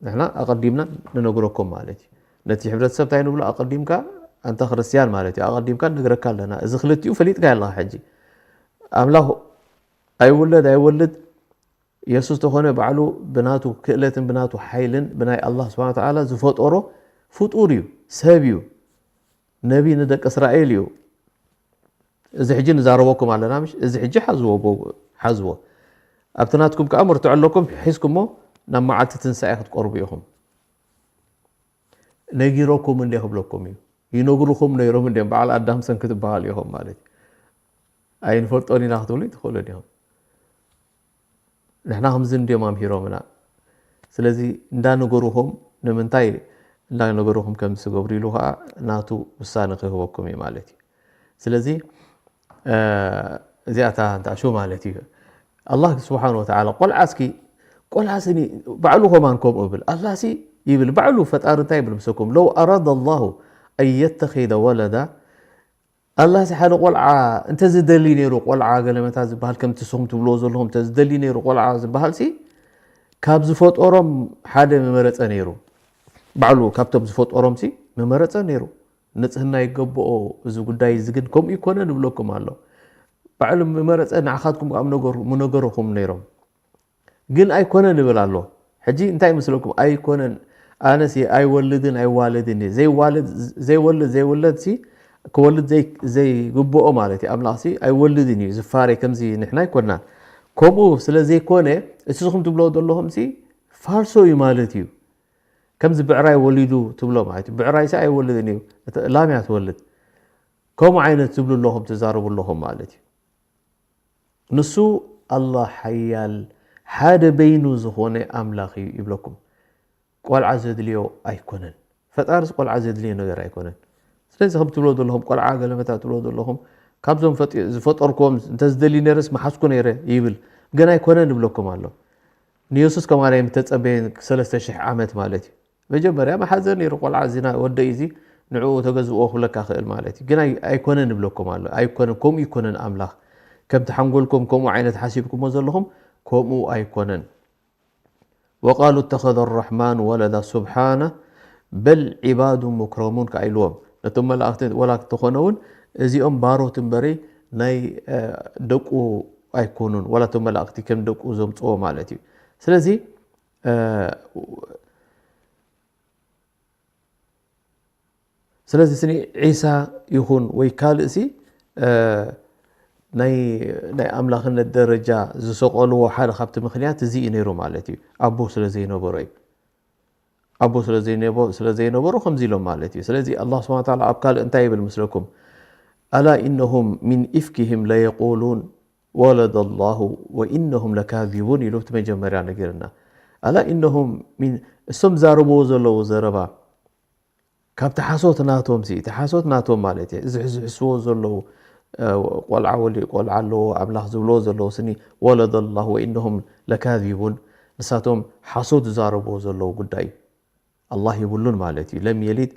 ንሕና ኣቐዲምና ንነግረኩም ማለት እዩ። ነቲ ሕብረተሰብ እንታይ ንብሎ ኣቐዲምካ ኣንታ ክርስትያን ማለት እዩ ኣቐዲምካ ንነግረካ ኣለና። እዚ ክልቲኡ ፈሊጥካ ኣለኻ ሕጂ ኣምላኽ ኣይውለድ ኣይወልድ የሱስ ተኾነ ባዕሉ ብናቱ ክእለትን ብናቱ ሓይልን ብናይ ኣላህ ስብሓን ተዓላ ዝፈጠሮ ፍጡር እዩ፣ ሰብ እዩ፣ ነቢ ንደቂ እስራኤል እዩ። እዚ ሕጂ ንዛረበኩም ኣለና ምሽ? እዚ ሕጂ ሓዝዎ፣ ሓዝዎ። ኣብቲ ናትኩም ከዓ መርትዖ ኣለኩም ሒዝኩሞ ናብ መዓልቲ ትንሳኤ ክትቀርቡ ኢኹም። ነጊሮኩም እንደ ክብለኩም እዩ። ይነግሩኹም ነይሮም እንደ በዓል ኣዳም ሰንኪ ትበሃል ኢኹም ማለት እዩ። ኣይንፈልጦን ኢና ክትብሉ ትኽእሉ ዲኹም። ንሕና ከምዚ እንድዮም ኣምሂሮምና። ስለዚ እንዳነገሩኹም ንምንታይ እንዳነገሩኹም ከም ትገብሩ ኢሉ ከዓ ናቱ ውሳነ ክህበኩም እዩ ማለት እዩ። ስለዚ እዚኣታ እንታሹ ማለት እዩ። ኣላህ ስብሓን ወተዓላ ቆልዓ እስኪ ቆልዓ ስኒ ባዕሉ ከማን ከምኡ ይብል። ኣላህ ሲ ይብል ባዕሉ ፈጣሪ እንታይ ይብል ምሰኩም ለው ኣራደ ኣላሁ ኣን የተኺደ ወለዳ ኣላህ ሓደ ቆልዓ እንተዝደሊ ነይሩ ቆልዓ ገለመታ ዝበሃል ከምቲ ስኹም ትብልዎ ዘለኹም እንተዝደሊ ነይሩ ቆልዓ ዝበሃል ሲ ካብ ዝፈጠሮም ሓደ መመረፀ ነይሩ። ባዕሉ ካብቶም ዝፈጠሮም ሲ መመረፀ ነይሩ። ንጽህና ይገብኦ። እዚ ጉዳይ እዚ ግን ከምኡ ይኮነ ንብለኩም ኣሎ። ባዕሉ መመረፀ ንዓኻትኩም ኣብ ምነገርኹም ነይሮም። ግን ኣይኮነን ይብል ኣሎ። ሕጂ እንታይ ይመስለኩም? ኣይኮነን። ኣነስ ኣይወልድን ኣይዋለድን እየ። ዘይዋለድ ዘይወልድ ዘይውለድ ሲ ክወልድ ዘይግብኦ ማለት እዩ። ኣምላኽ ሲ ኣይወልድን እዩ ዝፋረ። ከምዚ ንሕና ኣይኮናን። ከምኡ ስለ ዘይኮነ እቲ ስኹም ትብሎ ዘለኹም ሲ ፋልሶ እዩ ማለት እዩ። ከምዚ ብዕራይ ወሊዱ ትብሎ ማለት እዩ። ብዕራይ ሲ ኣይወልድን እዩ። ላም እያ ትወልድ። ከምኡ ዓይነት ትብሉ ኣለኹም ትዛረቡ ኣለኹም ማለት እዩ። ንሱ ኣላህ ሓያል ሓደ በይኑ ዝኾነ ኣምላኽ እዩ ይብለኩም። ቆልዓ ዘድልዮ ኣይኮነን። ፈጣርስ ቆልዓ ዘድልዮ ነገር ኣይኮነን። ስለዚ ከም ትብሎ ዘለኹም ቆልዓ ገለመታ ትብሎ ዘለኹም ካብዞም ዝፈጠርክዎም እንተዝደሊ ነይረስ መሓዝኩ ነይረ ይብል። ግን ኣይኮነን ይብለኩም ኣሎ። ንየሱስ ከማርያም ተጸበየ ሰለስተ ሽሕ ዓመት ማለት እዩ። መጀመርያ መሓዘ ነይሩ ቆልዓ እዚ ወደይ እዚ ንዕኡ ተገዝእዎ ክብለካ ክእል ማለት እዩ። ግን ኣይኮነን ይብለኩም ኣሎ። ኣይኮነን፣ ከምኡ ይኮነን ኣምላኽ። ከምቲ ሓንጎልኩም ከምኡ ዓይነት ሓሲብኩሞ ዘለኹም ከምኡ ኣይኮነን። ወቃሉ እተኸዘ ራሕማኑ ወለዳ ሱብሓነ በል ዒባዱ ሙክረሙን ከኣ ኢልዎም። ነቶም መላእኽቲ ወላ እንተኾነ እውን እዚኦም ባሮት እምበሪ ናይ ደቁ ኣይኮኑን። ወላ እቶም መላእኽቲ ከም ደቁ ዘምፅዎ ማለት እዩ። ስለዚ ስለዚ ስኒ ዒሳ ይኹን ወይ ካልእ ሲ ናይ ናይ ኣምላኽነት ደረጃ ዝሰቀልዎ ሓደ ካብቲ ምኽንያት እዚ እዩ ነይሩ ማለት እዩ። ኣቦ ስለ ዘይነበሮ እዩ። ኣቦ ስለ ዘይነበሮ ከምዚ ኢሎም ማለት እዩ። ስለዚ ኣላህ ስብሓነ ወተዓላ ኣብ ካልእ እንታይ ይብል ምስለኩም? ኣላ ኢነሁም ሚን ኢፍኪሂም ለየቁሉን ወለደ ላሁ ወኢነሁም ለካዚቡን ኢሉ እቲ መጀመርያ ነጊርና። ኣላ ኢነሁም እሶም ዛረብዎ ዘለዉ ዘረባ ካብቲ ሓሶት ናቶም ሲ እቲ ሓሶት ናቶም ማለት እዩ። እዚ ዝሕስዎ ዘለዉ ቆልዓ ወሊ ቆልዓ ኣለዎ ኣምላኽ ዝብልዎ ዘለዉ ስኒ ወለደ ላሁ ወኢነሁም ለካዚቡን ንሳቶም ሓሶት ዝዛረብዎ ዘለዉ ጉዳይ እዩ። ኣላህ የብሉን ማለት እዩ። ለም የሊድ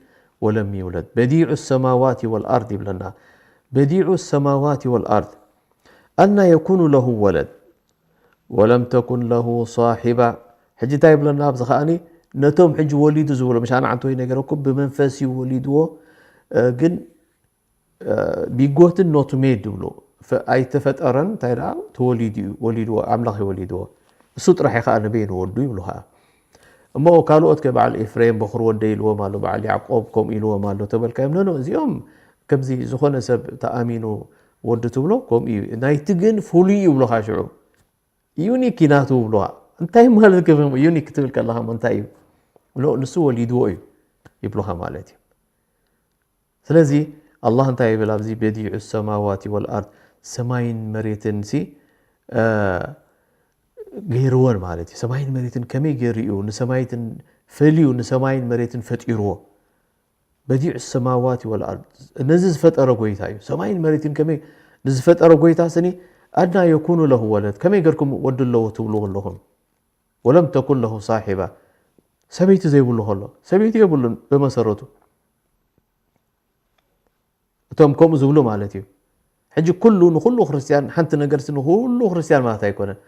ወለም ይውለድ። በዲዑ ሰማዋት ወልኣርድ ይብለና። በዲዑ ሰማዋት ወልኣርድ ኣና የኩኑ ለሁ ወለድ ወለም ተኩን ለሁ ሳሒባ። ሕጂ እንታይ ይብለና ኣብዚ ከዓኒ ነቶም ሕጂ ወሊዱ ዝብሎ ምሽ ኣነ ዓንተወይ ነገረኩም ብመንፈስ እዩ ወሊድዎ ግን ቢጎትን ኖት ሜድ ይብሉ ኣይተፈጠረን እንታይ ደኣ ተወሊዱ እዩ ወሊድዎ ኣምላኽ ይወሊድዎ እሱ ጥራሕ እዩ ከዓ ንበይኑ ወዱ ይብሉ ከዓ እሞ ካልኦት ከ በዓል ኤፍሬም በኹር ወደ ኢልዎም ኣሎ በዓል ያዕቆብ ከምኡ ኢልዎም ኣሎ ተበልካዮም ነኖ እዚኦም ከምዚ ዝኾነ ሰብ ተኣሚኑ ወዲ ትብሎ ከምኡ እዩ ናይቲ ግን ፍሉይ ይብሉካ ሽዑ ዩኒክ ናቱ ይብሉካ እንታይ ማለት ዩኒክ ክትብል ከለካ እንታይ እዩ ንሱ ወሊድዎ እዩ ይብሉካ ማለት እዩ ስለዚ ኣላህ እንታይ ይብል ኣብዚ በዲዑ ሰማዋት ወልኣርድ ሰማይን መሬትን ሲ ገይርወን ማለት እዩ ሰማይን መሬትን ከመይ ገይሩ እዩ ንሰማይትን ፈልዩ ንሰማይን መሬትን ፈጢርዎ በዲዑ ሰማዋት ወልኣርድ ነዚ ዝፈጠረ ጎይታ እዩ ሰማይን መሬትን ከመይ ንዝፈጠረ ጎይታ ስኒ ኣድና የኩኑ ለሁ ወለድ ከመይ ገርኩም ወዲ ኣለዎ ትብሉ ኣለኹም ወለም ተኩን ለሁ ሳሒባ ሰበይቲ ዘይብሉ ከሎ ሰበይቲ የብሉን ብመሰረቱ እቶም ከምኡ ዝብሉ ማለት እዩ ሕጂ ኩሉ ንኩሉ ክርስትያን ሓንቲ ነገር ንኩሉ ክርስትያን ማለት ኣይኮነን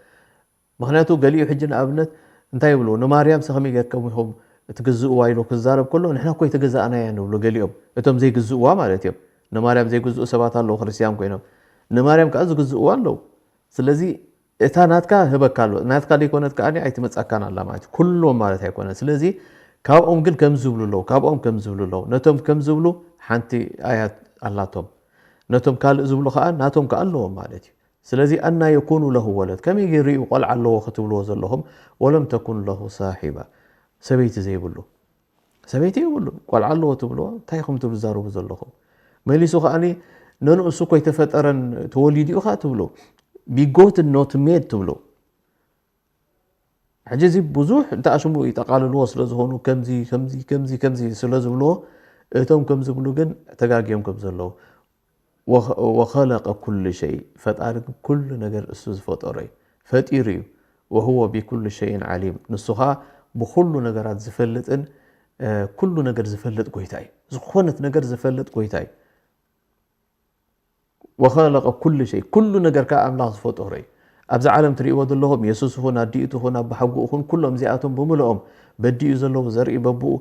ምክንያቱ ገሊኡ ሕጂ ንኣብነት እንታይ ይብሉ ንማርያም ሰኸመይ ጌርኩም ኢኹም ትግዝእዋ ኢሉ ክዛረብ ከሎ ንሕና እኮ ኣይተገዛእናያ ንብሉ ገሊኦም እቶም ዘይግዝእዋ ማለት እዮም ንማርያም ዘይግዝኡ ሰባት ኣለዉ ክርስትያን ኮይኖም ንማርያም ከዓ ዝግዝእዋ ኣለዉ ስለዚ እታ ናትካ ህበካ ኣሎ ናትካ ዘይኮነት ከዓ ኣይትመፀካን ኣላ ማለት ኩሎም ማለት ኣይኮነን ስለዚ ካብኦም ግን ከም ዝብሉ ኣለዉ ካብኦም ከም ዝብሉ ኣለዉ ነቶም ከም ዝብሉ ሓንቲ ኣያት ኣላቶም ነቶም ካልእ ዝብሉ ከዓ ናቶም ከዓ ኣለዎም ማለት እዩ ስለዚ ኣና የኩኑ ለሁ ወለድ ከመይ ገይሩ እዩ ቆልዓ ኣለዎ ክትብልዎ ዘለኹም ወለም ተኩን ለሁ ሳሒባ ሰበይቲ ዘይብሉ ሰበይቲ የብሉን ቆልዓ ኣለዎ ትብልዎ እንታይ ኢኹም ትዛረቡ ዘለኹም መሊሱ ከዓኒ ነንእሱ እኮ ኣይተፈጠረን ተወሊዱ እዩ ከዓ ትብሉ ቢጎትን ኖት ሜድ ትብሉ ሕጂ እዚ ብዙሕ እንተ ኣሽሙ ይጠቓልልዎ ስለ ዝኾኑ፣ ከምዚ፣ ከምዚ፣ ከምዚ፣ ከምዚ ስለ ዝብልዎ፣ እቶም ከም ዝብሉ ግን ተጋግዮም ከም ዘለዉ። "ወኸ-፣ ወኸለቀ ኩሉ ሸይ"፣ ፈጣሪ ግን ኩሉ ነገር እሱ ዝፈጠሮ እዩ። ፈጢሩ እዩ። "ወሁወ ቢኩሉ ሸይን ዓሊም"፣ ንሱ ኸኣ ብኹሉ ነገራት ዝፈልጥን፣ እ፣ ኩሉ ነገር ዝፈልጥ ጎይታ እዩ። ዝኾነት ነገር ዝፈልጥ ጎይታ እዩ። "ወኸለቀ ኩሉ ሸይ"፣ ኩሉ ነገር ከኣ ኣምላኽ ዝፈጠሮ እዩ። ኣብዚ ዓለም ትርእይዎ ዘለኹም፣ የሱስ ይኹን፣ ኣዲኡ ትኹን፣ ኣባሓጎኡ ይኹን፣ ኩሎም እዚኣቶም ብምልኦም በዲኡ ዘለዉ ዘርኢ በብኡ፣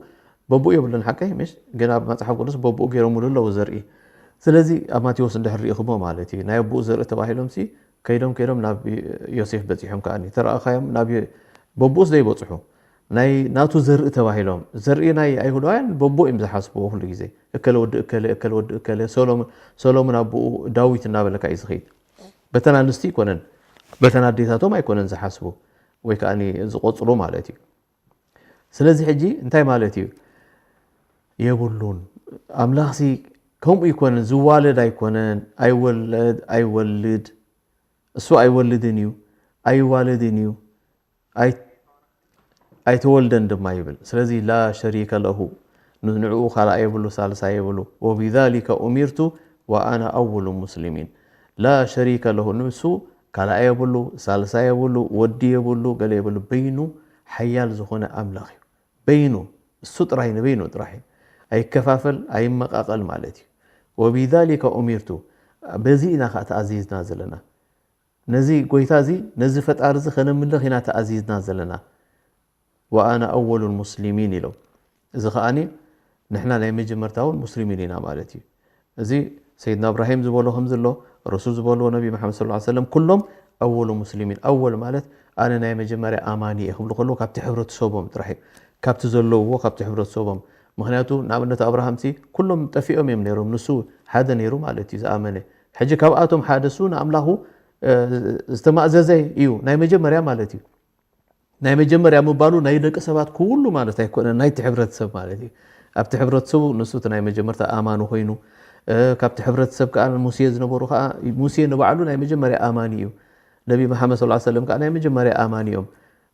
በብኡ የብሉን ሓቀይ፣ ምሽ? ግን ኣብ መጽሓፍ ቅዱስ በብኡ ገይሮምሉ ኣለዉ ዘርኢ። ስለዚ ኣብ ማቴዎስ እንድሕር ርኢኹሞ ማለት እዩ። ናይ ኣቦኡ ዘርኢ ተባሂሎምሲ ከይዶም፣ ከይዶም ናብ ዮሴፍ በጺሖም ከኣኒ። ተረኣኻዮም ናብ ዮ-፣ በብኡስ ዘይበጽሑ። ናይ ናቱ ዘርኢ ተባሂሎም። ዘርኢ ናይ ኣይሁዳውያን በብኡ እዮም ዝሓስብዎ ኩሉ ግዜ። እከለ ወዲ እከለ፣ እከለ ወዲ እከለ፣ ሰሎሞን፣ ሰሎሞን ኣቦኡ ዳዊት እናበለካ እዩ ዝኸይድ። በተን ኣንስቲ ኣይኮነን፣ በተን ኣዴታቶም ኣይኮነን ዝሓስቡ ወይ ከኣኒ ዝቆጽሩ ማለት እዩ። ስለዚ ሕጂ እንታይ ማለት እዩ? የብሉን። ኣምላኽሲ ከምኡ ኣይኮነን፣ ዝዋለድ ኣይኮነን፣ ኣይወለድ፣ ኣይወልድ፣ እሱ ኣይወልድን እዩ፣ ኣይዋለድን እዩ፣ ኣይ-፣ ኣይተወልደን ድማ ይብል። ስለዚ ላ ሸሪከ ለሁ፣ ን-፣ ንዕኡ ካልኣይ የብሉ፣ ሳልሳይ የብሉ። "ወቢዛሊከ ኡሚርቱ ወኣና ኣወሉ ሙስሊሚን።" ላ ሸሪከ ለሁ፣ ንሱ ካልኣይ የብሉ፣ ሳልሳይ የብሉ፣ ወዲ የብሉ፣ ገለ የብሉ። በይኑ ሓያል ዝኾነ ኣምላኽ እዩ። በይኑ፣ እሱ ጥራይ ንበይኑ ጥራይ እዩ። ኣይከፋፈል፣ ኣይመቃቐል ማለት እዩ። "ወቢዛሊከ ኡሚርቱ"፣ በዚ ኢና ኸኣ ተኣዚዝና ዘለና። ነዚ ጎይታ እዚ፣ ነዚ ፈጣሪ እዚ ከነምልኽ ኢና ተኣዚዝና ዘለና። "ወኣና ኣወሉል ሙስሊሚን" ኢሎም። እዚ ኸኣኒ ንሕና ናይ መጀመርታ እውን ሙስሊሚን ኢና ማለት እዩ። እዚ ሰይድና እብራሂም ዝበሎ ከም ዘሎ፣ ረሱል ዝበልዎ፣ ነቢ መሓመድ ሰለላሁ ዐለይሂ ወሰለም፣ ኩሎም ኣወሉ ሙስሊሚን። ኣወል ማለት ኣነ ናይ መጀመርያ ኣማኒ እየ ክብሉ ከለዉ ካብቲ ሕብረተሰቦም ጥራሕ እዩ። ካብቲ ዘለውዎ፣ ካብቲ ሕብረተሰቦም። ምኽንያቱ ንኣብነት ኣብርሃምሲ ኩሎም ጠፊኦም እዮም ነይሮም፣ ንሱ ሓደ ነይሩ ማለት እዩ ዝኣመነ። ሕጂ ካብኣቶም ሓደ እሱ ንኣምላኹ፣ እ፣ ዝተማእዘዘ እዩ፣ ናይ መጀመርያ ማለት እዩ። ናይ መጀመርያ ምባሉ ናይ ደቂ ሰባት ኩሉ ማለት ኣይኮነን፣ ናይቲ ሕብረተሰብ ማለት እዩ። ኣብቲ ሕብረተሰቡ ንሱ እቲ ናይ መጀመርታ ኣማኒ ኮይኑ፣ እ፣ ካብቲ ሕብረተሰብ ከኣ ሙሴ ዝነበሩ ከኣ፣ ሙሴ ንባዕሉ ናይ መጀመርያ ኣማኒ እዩ። ነቢ መሓመድ ሰለላሁ ዐለይሂ ወሰለም ከኣ ናይ መጀመርያ ኣማኒ እዮም።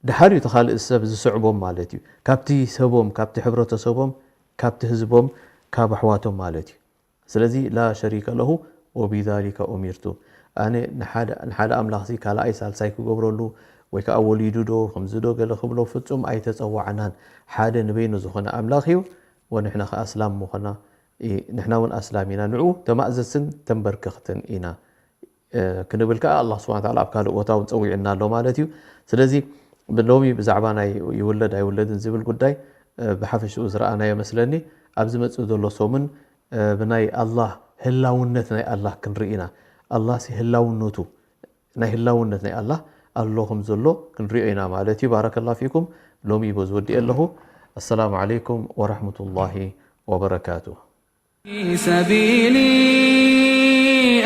ድሓር እዩ እቲ ካልእ ሰብ ዝስዕቦም ማለት እዩ። ካብቲ ሰቦም፣ ካብቲ ሕብረተሰቦም፣ ካብቲ ህዝቦም፣ ካብ ኣሕዋቶም ማለት እዩ። ስለዚ ላ ሸሪከ ለሁ ወቢዛሊከ ኡሚርቱ። ኣነ ንሓደ፣ ንሓደ ኣምላኽሲ ካልኣይ ሳልሳይ ክገብረሉ ወይ ከኣ ወሊዱ ዶ ከምዚ ዶ ገለ ክብሎ ፍጹም ኣይተጸዋዕናን። ሓደ ንበይኑ ዝኾነ ኣምላኽ እዩ። ወንሕና ከኣ ኣስላም ምኾና፣ ኢ-፣ ንሕና እውን ኣስላም ኢና። ንዕኡ ተማእዘዝትን ተንበርከኽትን ኢና፣ እ፣ ክንብል ከኣ ኣላህ ስብሓነ ወተዓላ ኣብ ካልእ ቦታ እውን ጸዊዑና ኣሎ ማለት እዩ። ስለዚ ብ-፣ ሎሚ ብዛዕባ ናይ ይውለድ ኣይውለድን ዝብል ጉዳይ፣ እ፣ ብሓፈሽኡ ዝረኣናዮ መስለኒ። ኣብ ዝመጽእ ዘሎ ሰሙን፣ እ፣ ብናይ ኣላህ ህላውነት ናይ ኣላህ ክንርኢ ኢና። ኣላህ ሲ ህላውነቱ፣ ናይ ህላውነት ናይ ኣላህ ኣሎ ከም ዘሎ ክንሪኦ ኢና ማለት እዩ። ባረከላሁ ፊኩም። ሎሚ በዚ ወዲኤ ኣለኹ። ኣሰላሙ ዓለይኩም ወረሕመቱላሂ ወበረካቱ። في سبيلي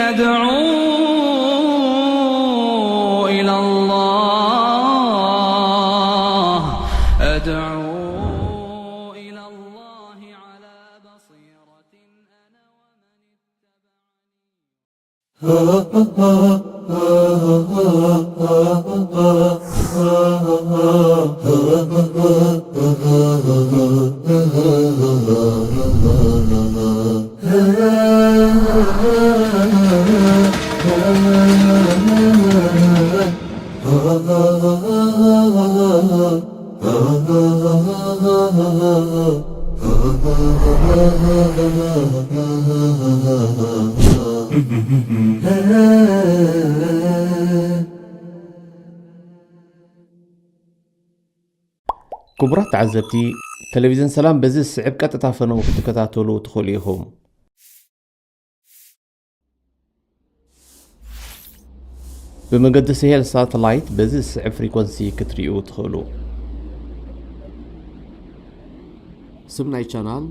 أدعو إلى الله، أدعو إلى الله على بصيرة أنا ومن ክቡራት ተዓዘብቲ፣ ቴሌቪዝን ሰላም በዚ ዝስዕብ ቀጥታ ፈነው ክትከታተሉ ትኽእሉ ኢኹም። ብመገዲ ስሄል ሳተላይት በዚ ዝስዕብ ፍሪኮንሲ ክትርእዩ ትኽእሉ። ስም ናይ ቻናል፣